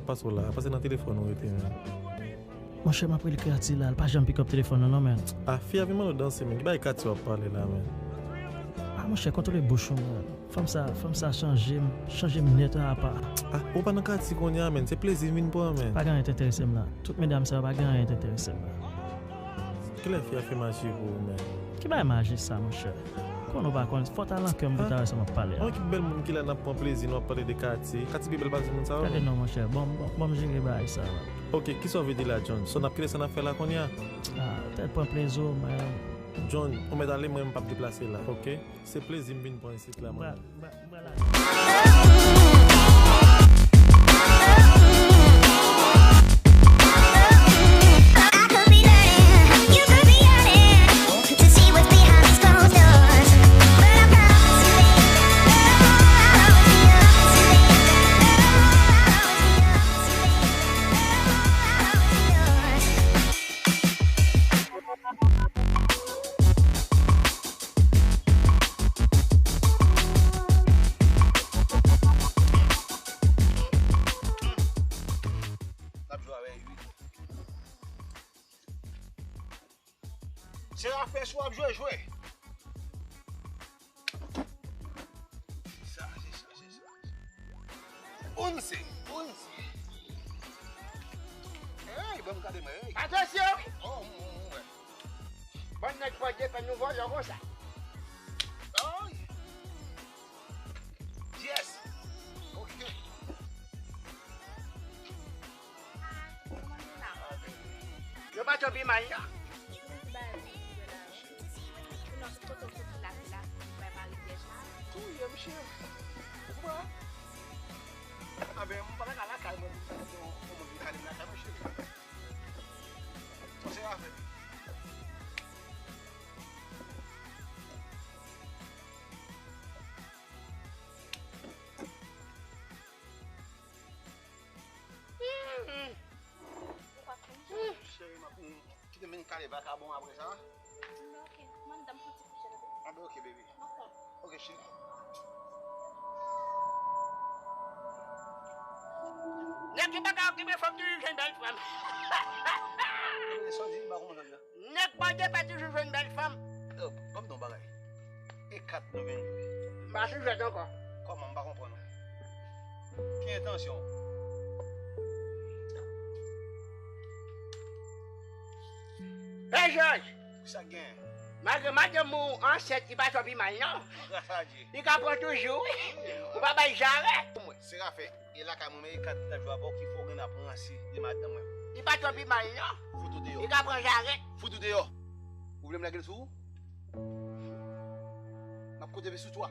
Pase w la, pase nan telefòn ou rete, men. Monchè, m ap rele Katy la, l pa janm pick up telefòn nan non, men. Ah, fi a vin mande w danse, men. Ki bagay Katy w ap pale la, men? Ah, monchè, kontwole bouch ou, men. Fanm sa, fanm sa chanje m, chanje m nèt a apa. Ah, ou pa nan Katy kounye a, men. Se plezi m vin pran, men. Pa gen anyen k enterese m la. Tout medam sa yo, pa gen anyen k enterese m la. Kilè fi a fè maji pou ou, men? Ki bagay maji sa, monchè? Konn ou pa konn, fò w ta nan kè m pou w ta wè sa m ap pale a. Yon ekip bèl moun ki la, n ap pran plezi, nou ap pale de Katy. Katy pi bèl pase moun sa yo, men. Gade non, monchè. Bon, bon, bon, m jere bagay sa, man. Ok, kisa w vle di la, John? So, n ap kite sa n ap fè la kounye a? Ah, ou tèt pran plezi w, men. John, ou mèt ale, mwen, m p ap deplase la, ok? Se plezi m vin pran isit la, man. Mwen, mwen, mwen la. N ap jwe avè wi. Se afè si w ap jwe, jwe. Sa, se sa, se sa. Unsi, unsi. Hey, ban m gade mwen, hey. Atansyon! Oh, m, m, m, wè. Bann nèg pòdye fè nou vòlò konsa. Ay. Yes. Ok. Yo pa t anvi may la. Touye, mesye. Ou konprann? Anben, m pa ka lakay mwen pou sa, se yon, yon moun ki kale m lakay mwen, cheri. Sa se afè. Cheri, m ap, kite m vin kale vakabon apre sa. Ok, mandan m fon ti kouche la. Anben, ok, baby. Ok, cheri. Nèg ki pa ka okipe fanm toujou jwenn bèl fanm. Sa w di, m pa konprann sa w di a. Nèg pòdye pa toujou jwenn bèl fanm. Yo, ban m di w yon bagay. E kat nou vin jwe. M pa sou jwèt ankò. Kòman, m pa konprann ou? Ki entansyon w? Hey, Jòj! Sa k genyen? Malgre madanm ou ansent, li pa twò pi mal, non. Gras a Dye. Li ka pran toujou, wi. Ou pa bay jarèt. Pou mwen, se afè. E lakay mwen, men e kat ki t ap jwe avè w ki fè w gen ap ranse de madanm mwen. Li pa twò pi mal, non. Fout ou deyò. Li ka pran jarèt. Fout ou deyò. Ou vle m lage l sou ou? M ap kote ve sou twa.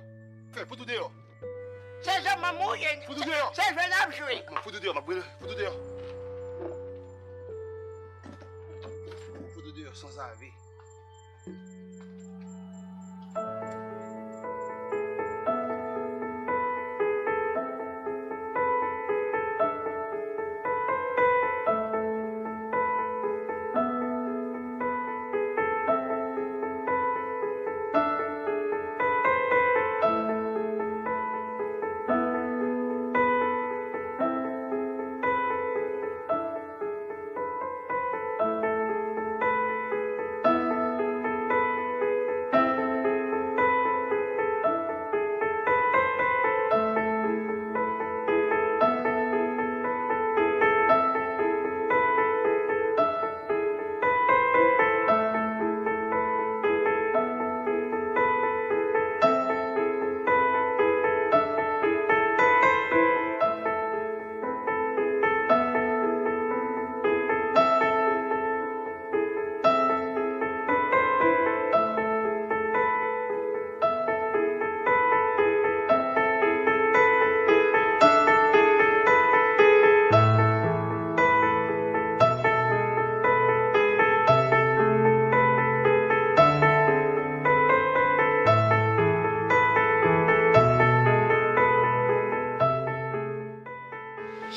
Fè, fout ou deyò. Se zòm manman w ye. Fout ou deyò. Se jwe n ap jwe. Bon, fout ou deyò, m ap brele. Fout ou deyò. Fout ou deyò, sanzave.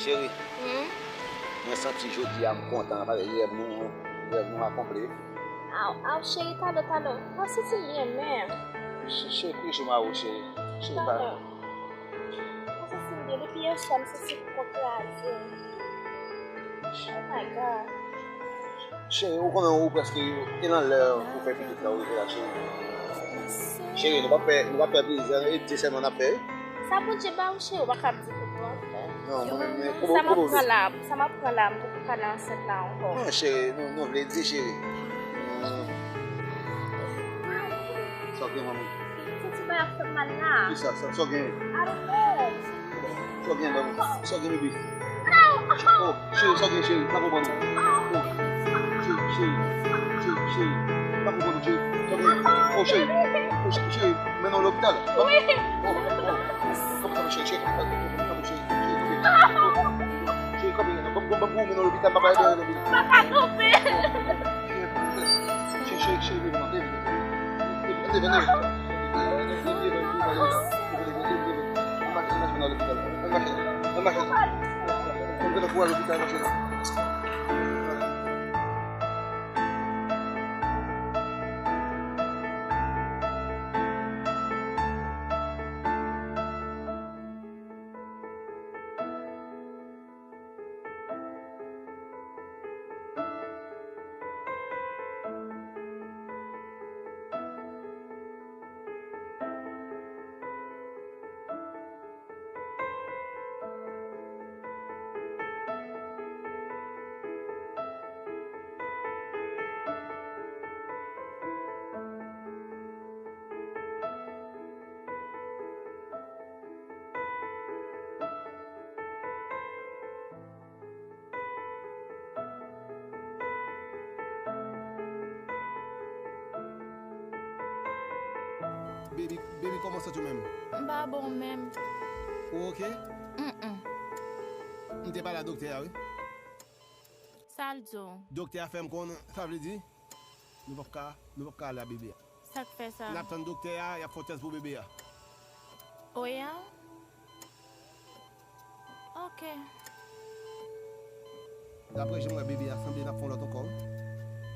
Cheri, hmm? Mwen santi jodi a m kontan, paske rèv nou, rèv nou akonpli. Aw, aw, cheri, talè, talè. Mwen santi m byen menm. Ch-, cheri, kouri sou mari w, cheri. Cheri, talè. Mwen santi m byen. Depi yè swa, m santi kò kraze m. Oh my God. Cheri, ou konnen ou prèske, e nan lè pou fè pitit la, ou rive la, cheri. Cheri, nou pa fè, nou pa fè plizyè, e de sèlman n ap fè, wi. Sa Bondye ba ou, cheri, ou pa ka ap di tout ou ap fè. Non, mwen menm, men, kobo, kobo. Sa m ap pran la, sa m ap pran la, m poko ka nan ansent la ankò. Non, cheri, nou, nou vle di, cheri. Sa w gen, manmi? Santi bagay ap fè m mal la. Kisa? Sa, sa w gen? I don't know. Sa w gen, manmi? Sa w gen, bebe? Oh, cheri, sa w gen, cheri? Pa konprann ou. Oh, cheri, cheri, cheri, cheri. Pa konprann ou, cheri. Sa w gen? Oh, cheri. Oh, cheri, cheri. Mennen w lopital. Wi. Oh, oh. Kòman sa va, cheri, cheri? Kòman sa va, cheri? Cheri, kanpe. Cheri, kanpe. Ban m, ban m, ban m pou w mennen w lopital, papa, mennen w lopital. Pa ka kanpe. Cheri, cheri, cheri, leve, leve, leve. Leve, leve, leve. Baby, baby, kòman w santi w menm? M pa bon menm. Ou oke? Mm-mm. M te pale a doktè a, wi. Sa l di w? Doktè a fè m konnen, sa vle di, nou p ap ka, nou p ap ka ale a bebe a. Sa k fè sa? N ap tann doktè a, y ap fè yon tès pou bebe a. O ya? Ok. Daprè jan m wè bebe a, sanble n ap fè yon lòt ankò, wi.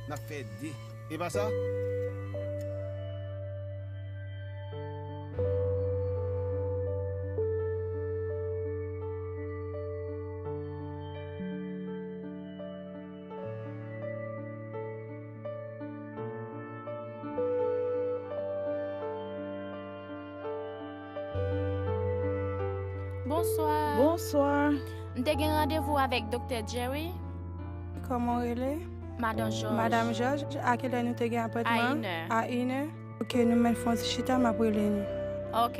N ap fè de. E pa sa? Bonswa. Bonswa. M te gen randevou avèk Doktè Jerry. Kòman w rele? Madan Jòj. Madan Jòj, a kilè nou te gen apwentman? A inè. A inè. Ok, nou mèt fè yon ti chita, m ap rele nou. Ok.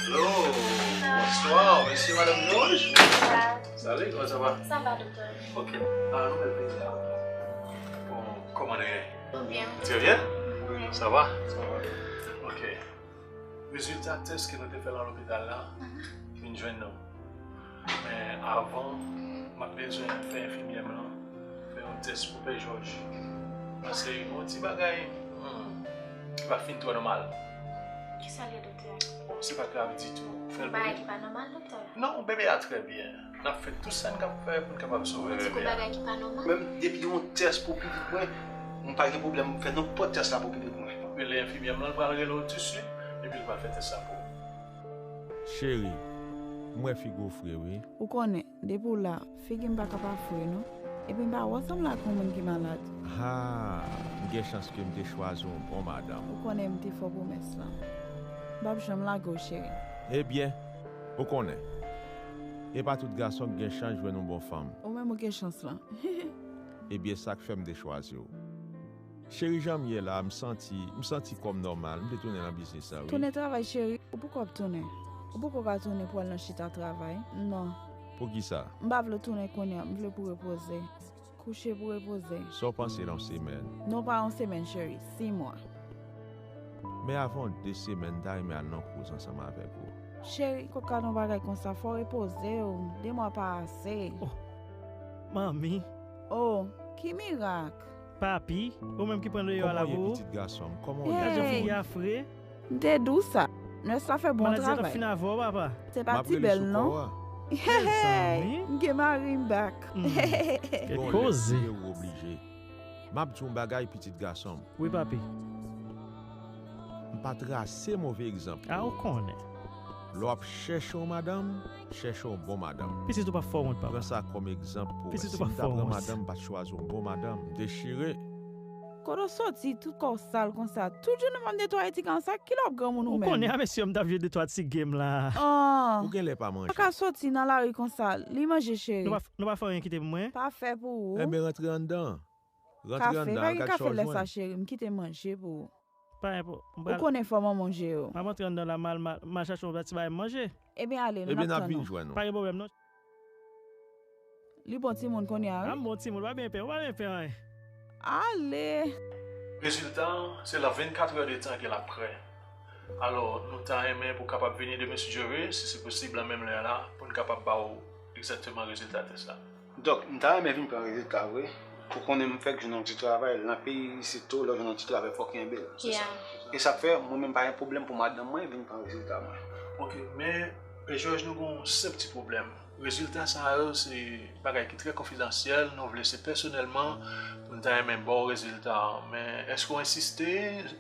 Alo, bonswa, mesye, madanm Jòj. Bonswa. Salut, comment ça va? Ça va, docteur. Ok. Ah, nou bèl peyi a. Bon, kòman nou ye? Bien. Très bien. Oui. Ça va? Ça va. Ok. Rezilta tès ke nou te fè nan lopital la vin jwenn nou. Men avan, m ap bezwen fè enfimyè m lan fè yon tès pou pè Jòj. Paske yon ti bagay, hmm, ki pa fin twò nòmal. Kisa l ye, doktè? Bon, se pa grav ditou. Fè l pou li. Yon bagay ki pa nòmal, doktè? Non, bebe a trè byen. N ap fè tout sa n kab fè pou n kapab sove bebe a. Yon ti kou bagay ki pa nòmal. Menm depi yon tès pou pitit mwen, m pa gen pwoblèm, m fè nenpòt tès la pou pitit mwen. M ap rele enfimyè m lan, l pral rele w tousuit, epi l pral fè tès la pou ou. Cheri, m wè figi w fre, wi. Ou konnen, depi w la, figi m pa ka pa fre, non. Epi m pa wè w sanble ak yon moun ki malad. Ha, m gen chans ke m te chwazi yon bon madanm. Ou konnen m te fè w pwomès lan. M p ap janm lage w, cheri. Ebyen, ou konnen, e pa tout gason k gen chans jwenn yon bon fanm. Ou menm ou gen chans lan. Ebyen, sa k fè m te chwazi w. Cheri, jan m ye la, m santi, m santi kò m nòmal. M vle tounen nan biznis la, wi. Tounen travay, cheri. Ou poko ap tounen. Ou poko ka tounen pou al nan chita travay. Non. Poukisa? M pa vle w tounen kounye a. M vle pou w repoze. Kouche pou w repoze. Sa w panse nan yon semèn? Non, pa yon semèn, cheri. Sis mwa. Men avan de semèn, m ta renmen al nan koz ansanm avèk ou. Cheri, kot ka nan bagay konsa? Fò w repoze w. De mwa pa ase. Oh, manmi. Oh, ki mirak? Papi, ou menm ki pran deyò a la pou ou? Kòman w ye, pitit gason m? Kòman w ye? Gad jan figi a fre. M te di w sa. Nès la fè bon travay. Maladi a t ap fin avè w, papa. Se pa ti bèl, non. Mezanmi. M gen mari m back. Kèt koze. Ou oblije. M ap di w yon bagay, pitit gason m. Wi, papi. M pa trase move egzanp. A, ou konnen. Lè w ap chèche yon madanm, chèche yon bon madanm. Pitit ou p ap fè w wont, papa. Pran sa kòm egzanp pou wè. Pitit ou p ap fè w wont. Si m ta pran madanm, m pa t chwazi yon bon madanm, m dechire. Kote w soti, tout kò w sal konsa? Tout jounen w ap netwaye ti kay sa, kilè w ap granmoun ou menm? Ou konnen a, mesye, m t ap jwe de twa ti game la. An. Ou genlè pa manje. Pa ka soti nan lari konsa, li manje, cheri. Nou pa, nou pa fè anyen kite pou mwen? Pa fè pou ou. Enben, rantre anndan. Rantre anndan, al gad chòj mwen. Kafe, pa gen kafe lè sa, cheri, m kite manje pou ou. Pa enpo-, m pral. Ou konnen fò manman w jere w. M ap antre anndan la, m al, m al, m al chache yon ti bagay m manje. Ebyen, ale, n ap tann ou. Ebyen, n ap vin jwenn ou. Pa gen pwoblèm, non. Li bon timoun kounye a, wi. A, m bon timoun, pa byen pè, ou pa byen pè anyen. Ale. Rezilta an, se lan vennkat è de tan ke l ap prè. Alò, nou ta renmen pou w kapab vini demen, si Dye vle, si se posib, lan menm lè a la, pou n kapab ba w egzakteman rezilta tès la. Dòk, m ta renmen vin pran rezilta vre, pou konnen m fèk jwenn yon ti travay. Nan peyi isit tou, lè w jwenn yon ti travay, fòk kenbe l. Se sa. Yeah. E sa k fè, mwen menm pa gen pwoblèm pou madanm mwen vin pran rezilta mwen. Ok, men, Pè Jòj, nou gen yon senp ti pwoblèm. Rezilta sa yo, se bagay ki trè konfidansyèl, nou vle se pèsonèlman pou n ta renmen ba w rezilta an. Men, èske w ensiste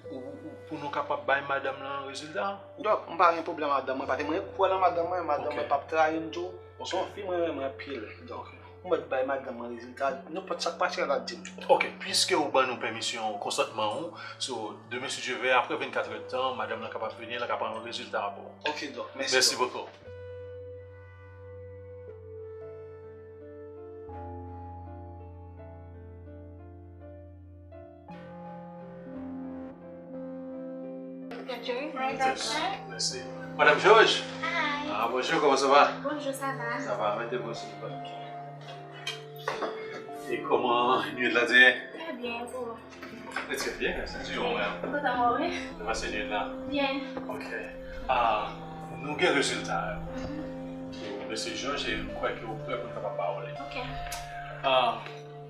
ou, ou, pou nou kapab bay madanm lan rezilta? Dòk, m pa gen pwoblèm madanm mwen, paske mwen kwè lan madanm mwen, madanm mwen p ap trayi m tou. Ok. Se yon fi mwen renmen anpil. Dòk, m mèt bay madanm mwen rezilta, nenpòt sa k pase a, l ap di m. Ok, piske ou ban nou pèmisyon, konsantman ou, so, demen, si Dye vle, apre vennkat è de tan, madanm lan kapab vini, l ap pran rezilta a pou ou. Ok, dòk, mèsi. Mèsi bokou. Mèsi. Madame Georges? Hi. Ah, bonjour, comment ça va? Bonjour, ça va? Ça va, mettez-vous, s'il vous plaît. E kòman nwit la te ye? Très bien, et vous? Très bien, merci. Dieu, ouais. Kontan wè w, wi. Ou pase nwit la? Bien. Ok. Ah, nou gen rezilta yo. Mhm. Mesye Georges, e m kwè ke ou prè pou n kapab ba w li. Ok. Ah,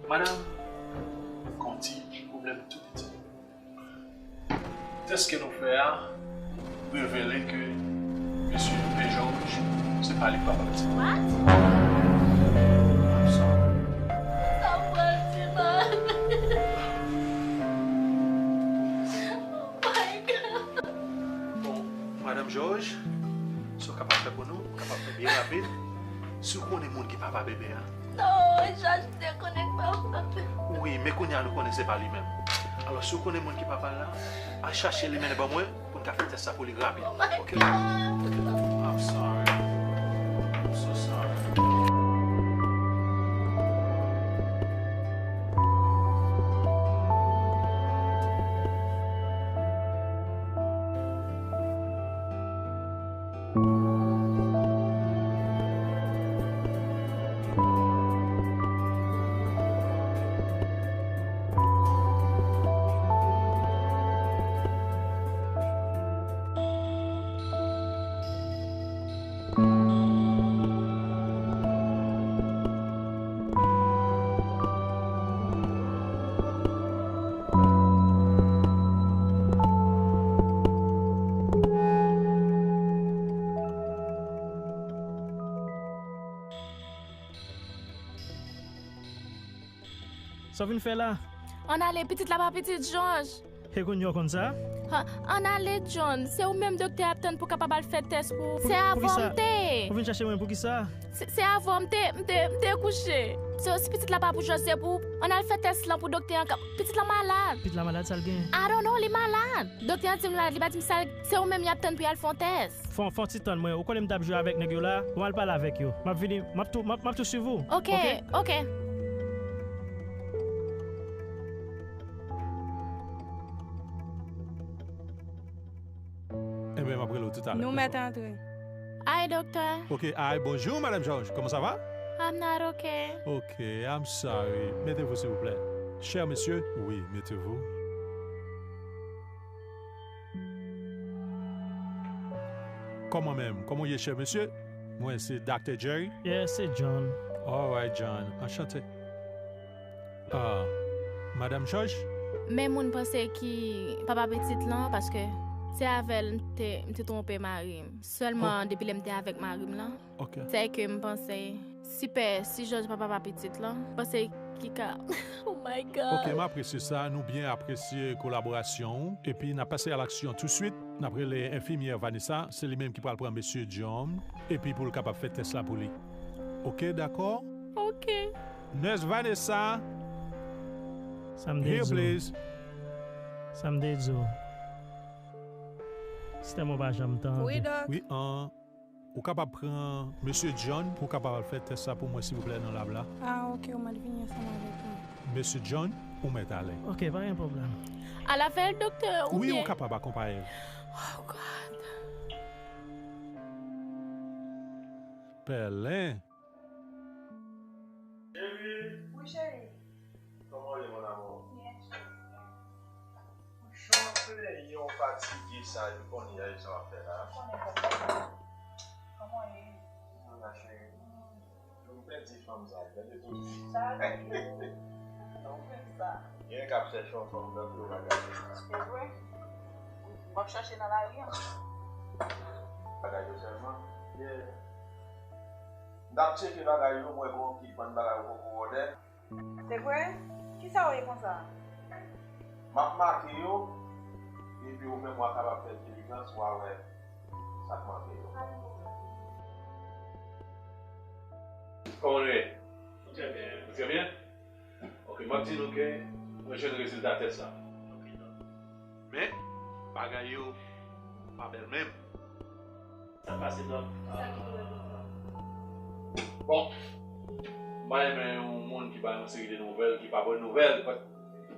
madanm, gon ti pwoblèm tou piti. Tès ke nou fè a revele ke mesye Pè Jòj, se pa li k papa pitit. What? I'm sorry. Sa pral di mal. Oh my God. Bon, Madanm Jòj, sa w kapab fè pou nou, w kapab fè byen rapid. Si w konnen moun ki papa bebe a, non, Jòj, m te konnen k papa. Wi, men kounye a nou konnen se pa li menm. Alò, si w konnen moun ki papa l la, al chache li mennen ban mwen pou n ka fè tès sa pou li rapid. Oh my God. Ok? I'm sorry. I'm so sorry. Sa w vin fè la? Ann ale, pitit la pa pitit Jòj. E kounye a w konn sa? Ha, ann ale, John. Se ou menm doktè a ap tann pou kapab al fè tès pou ou. Se avè w m te ye. Ou vin chache mwen poukisa? Se, se avè w m te, m te, m te kouche. So, si pitit la pa pou Jòj, se pou ou. Ann al fè tès lan pou doktè an ka, pitit la malad. Pitit la malad, sa l genyen? I don't know, li malad. Doktè an di m la, li pa di m sa, se ou menm y ap tann pou y al fè yon tès. Fè, fè yon ti tann mwen. Ou konnen m t ap jwe avèk nèg yo la. Bon, al pale avèk yo. M ap vini, m ap tou, m ap, m ap tou swiv ou. Ok, ok. Enben, m ap rele w toutalè. Nou mèt antre. Hi, doktè. Ok, hi, bonjour, Madame Georges. Comment ça va? I'm not okay. Ok, I'm sorry. Mettez-vous, s'il vous plaît. Cher monsieur, oui, mettez-vous. Kòman menm? Kòman w ye, chè mesye? Mwen se Doktè Jerry. Yeah, se John. Alright, John. Anchante. Ah, Madam Jòj? Men moun panse ki papa pitit lan, paske se avè l m te, m te twonpe mari m. Sèlman depi lè m te avèk mari m lan, ok, se ke m panse si pè, si Jòj pa papa pitit lan, m panse Kika. Oh my God. Ok, m apresye sa. Nou byen apresye kolaborasyon ou. Epi n ap pase a laksyon touswit. N ap rele enfimyè Vanessa. Se li menm ki pral pran mesye John. Epi pou l kapab fè tès la pou li. Ok, dakò? Ok. Nurse Vanessa. Sa m te di w. Here, please. Sa m te di w. Sistèm ou pa janm tande. Wi, Dòk. Wi, an. Ou kapab pran mesye John pou w kapab al fè tès la pou mwen, silvouplè, nan lab la? Ah, ok, ou mèt vini ansanm avèk mwen. Mesye John, ou mèt ale. Ok, pa gen pwoblèm. Al avè l, doktè, oubyen? Wi, ou kapab akonpaye l. Oh, God. Pèlen. Cheri! Wi, cheri. Kòman w ye, mon amour? Byen, cheri. Jan w plenyen w fatige sa, yo konnen a, sa w ap fè la. Ou konnen kòman. Kòman w ye? Mwen la, cheri. Yo pèdi fanm sa, gade tout. Sa vle di, non, men sa. Gen k ap chèche yon fanm tankou yo pa gade. Se vre. W ap chache nan lari an. Bagay yo sèlman. Yeah. M t ap tcheke bagay yo, m wè gen yon kit bann bagay yo poko òdè. Se vre? Kisa w ye konsa? M ap make yo, epi ou menm w a kapab fè dilijans, w a wè sa k manke yo. Kòman nou ye? Trè byen. Trè byen? Ok, m ap di nou ke mwen jwenn rezilta tès la. Men, bagay yo pa bèl menm. Sa k pase, Dòk? Bon, m pa renmen yon moun ki bay yon seri de nouvèl ki pa bòn nouvèl, but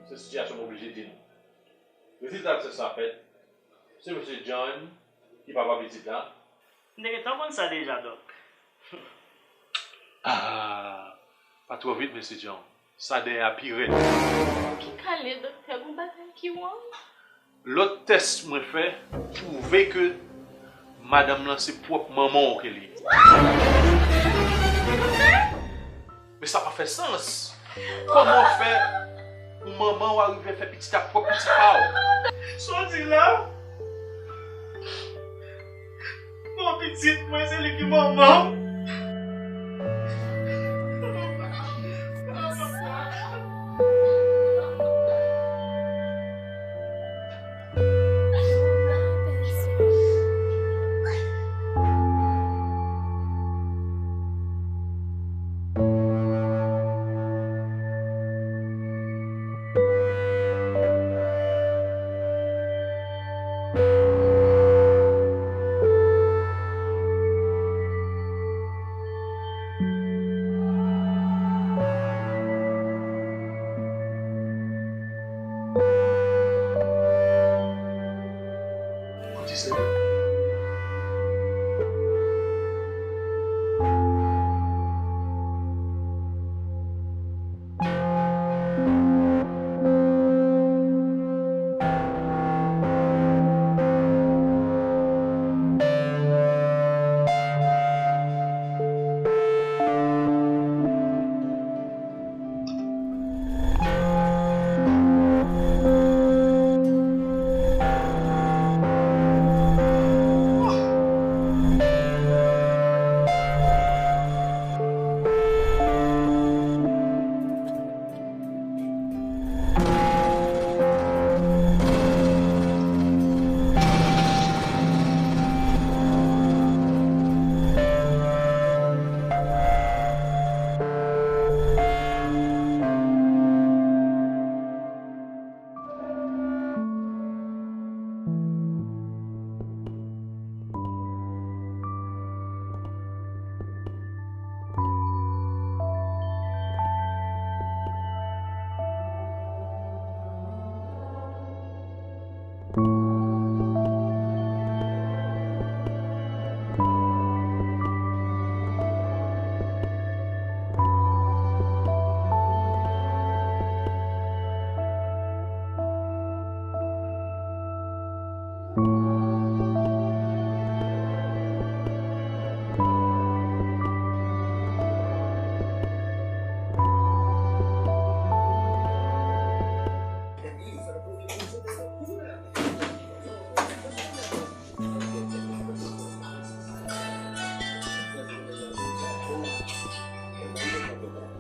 se sitiyasyon m oblije di nou. Rezilta tès la fèt, se mesye John ki papa pitit la. M te gentan konn sa deja, Dòk. Ah, pa twò vit, mesye John. Sa dèyè a pi rèd. Ki kalite doktè, gon bagay ki wrong? Lòt tès mwen fè twouve ke madanm lan se pwòp manman w ke li ye. Men sa pa fè sans. Kòman w fè pou manman w a rive fè pitit ak pwòp pitit pa w? Sa w di la? Bon, pitit mwen, se li ki manman m.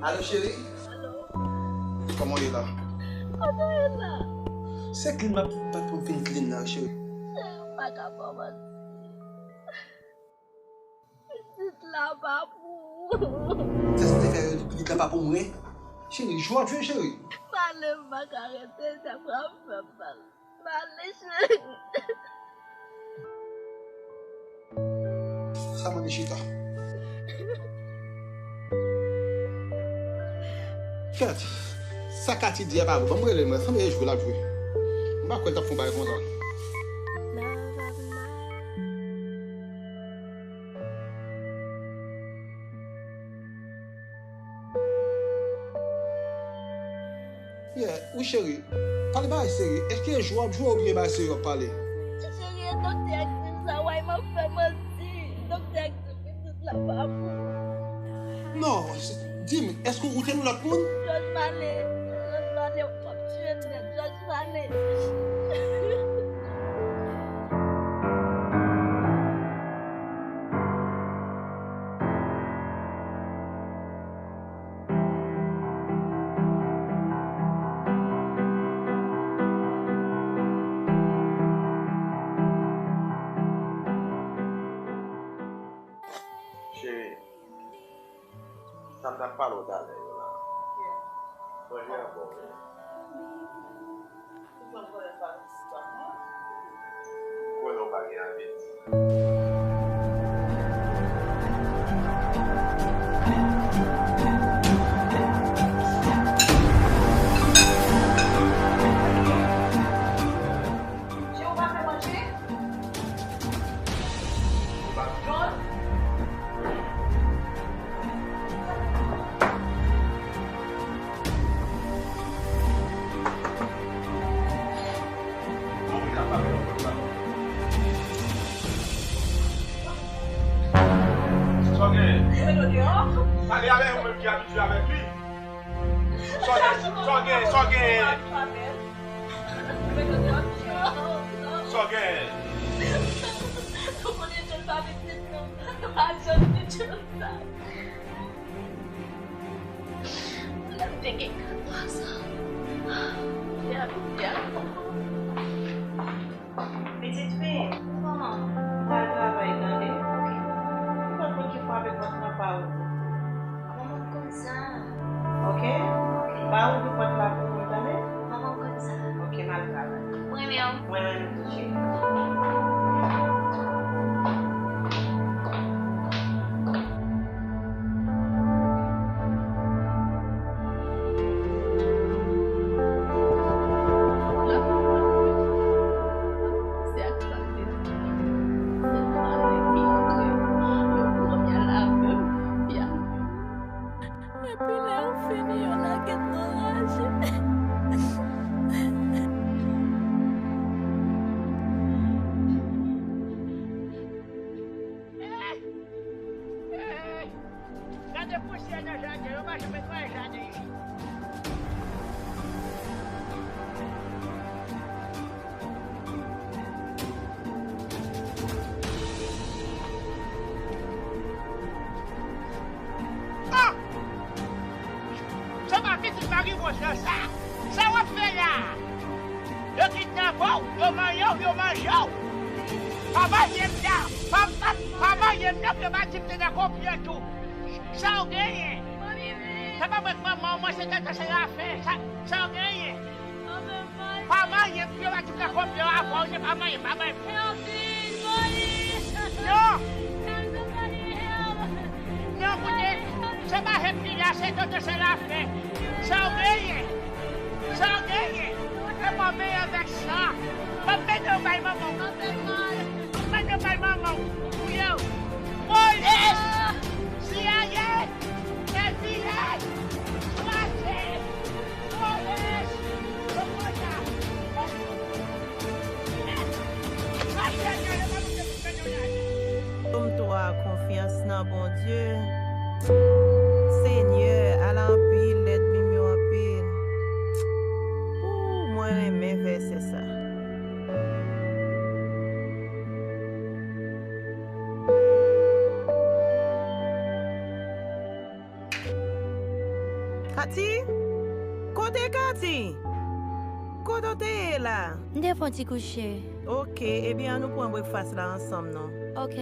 Alo, cheri? Kote w ye la? Kote w ye la? Se clean m ap, m ap fin clean nan, cheri. Cheri, m pa ka fè w manti. Pitit la pa pou ou. Sa se te fè pitit la pa pou mwen? Cheri, jwa jwe, cheri. Pale, m pa ka rete, sa pral fè m mal. Pale, cheri. Sa mande chita. Kèt, sa Katy di a pa bon. Ban m rele l, mwen. Sanble e jwe l ap jwe. M pa kwè l t ap fè yon bagay konsa. Yeah, wi cheri. Pale bagay serye. Èske jwe w ap jwe oubyen bagay serye w ap pale? Cheri, e doktè a ki di m sa, why m ap fè manti? Doktè a ki di pitit la pa pou ou. Non, s- di m, èske ou te nan lòt moun? Jòj pale, Jòj pale, w ap tiye m nèt, Jòj pale. Cheri, sa m t ap pale w talè yo la. Manje a bon wi. Ou konn konnen pa gen sitwa mwen. Konnen w pa gen apeti. Che ou pa fè manje? Ou pa John? Sa w gen? Pale avè yon moun ki abitye avèk li. Sa w gen? Sa w gen? Sa w gen? Sa w gen? Ou konnen John pa pitit nou. Pa John pitit nou. Lè m te gen kat mwa sa. Pitit fi, kòman? M pral travay, tande. Oke. M pa konn ki frape pòt nan pa ou. Manman m konn sa. Oke? Oke. Pa ouvri pòt la pou mwen, tande. Manman m konn sa. Oke, m al travay. M renmen w. Mwen renmen w tou, cheri. Epi lè ou fini, yo lage m nan raje. Gade pousyè nan jaden, yo pa janm netwaye jaden isit. Ah! Sa pa pitit mari Wòz lan sa? Sa w ap fè la? Yo kidnape w, yo manyen w, yo manje w. Pa manyen m nan, pa, pa, pa manyen m nan, pou yo pa di m te nan konplo tou. Sa w genyen? Sa pa mwen k manman w, mwen se Tante Serafen. Sa, sa w genyen? Pa manyen m, pou yo pa di m nan konplo avè w, se pa manyen m, pa manyen m. Non! Non, koute, se pa Hepina, se Tante Serafen. Sa w genyen? Sa w genyen? E mwen menm avèk sa. M ap mennen w bay manman w. M ap mennen w bay manman w. Ou ye w. Polis! C I A! F B I! Mache! Polis! Konpòta! Mache! Tòm twa, konfyans nan Bondye. Senyè, ala anpil, lènmi m yo anpil. Ooh, mwen renmen vèsè sa. Katy? Kote Kati? Kote w te ye la? M te fè yon ti kouche. Ok, ebyen, an nou pran brekfas la ansanm non. Ok.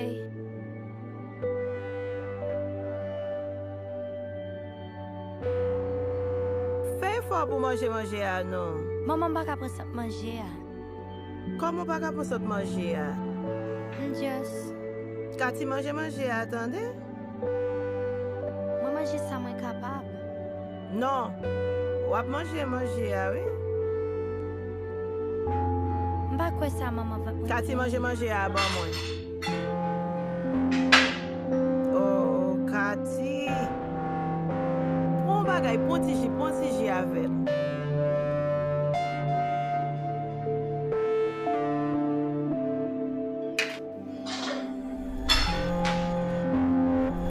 Fè efò pou manje manje a non. Manman, m pa ka pran sap manje a. Kòman w pa ka pran sòt manje a? M just. Kati, manje manje a, tande? Mwen manje sa mwen kapab. Non. W ap manje manje a, wi. M pa kwè sa manman vant mwen. Kati, manje manje a ban mwen. Oh, Kati. Pran yon bagay, pran ti ji, pran ti ji avè l.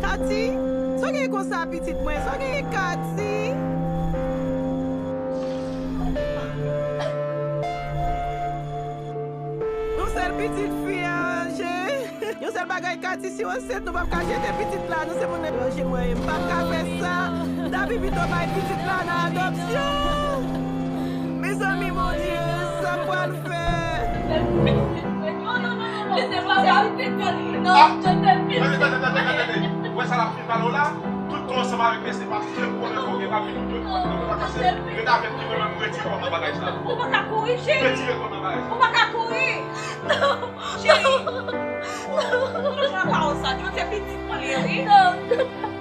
Kati, sa w gen konsa pitit mwen? Sa w gen Kati? Yon sèl pitit fi a, je. Yon sèl bagay Kati, si w ansent, nou p ap ka jete pitit la, nou se moun etranje mwen ye. M p ap ka fè sa. M ta pi pito bay pitit la nan adopsyon. Mezanmi, Bondye, sa m pral fè? Non, non, non, non, non. Li se papa pitit li. Non, je te fils. Tande, tande, tande, tande. Ou wè sa l ap fin pale w la? Tout tan ansanm avèk mesye Patrick, se pwoblèm pou gen rapi nou dwe pran nou pa kase. Ret avèk li, mwen menm, retire kò m nan bagay sa. Ou pa ka kouri, cheri. Retire kò m nan bagay sa. Ou pa ka kouri. Cheri. Ou toujou nan pawòl sa. Jan te pitit mwen li, wi. Non.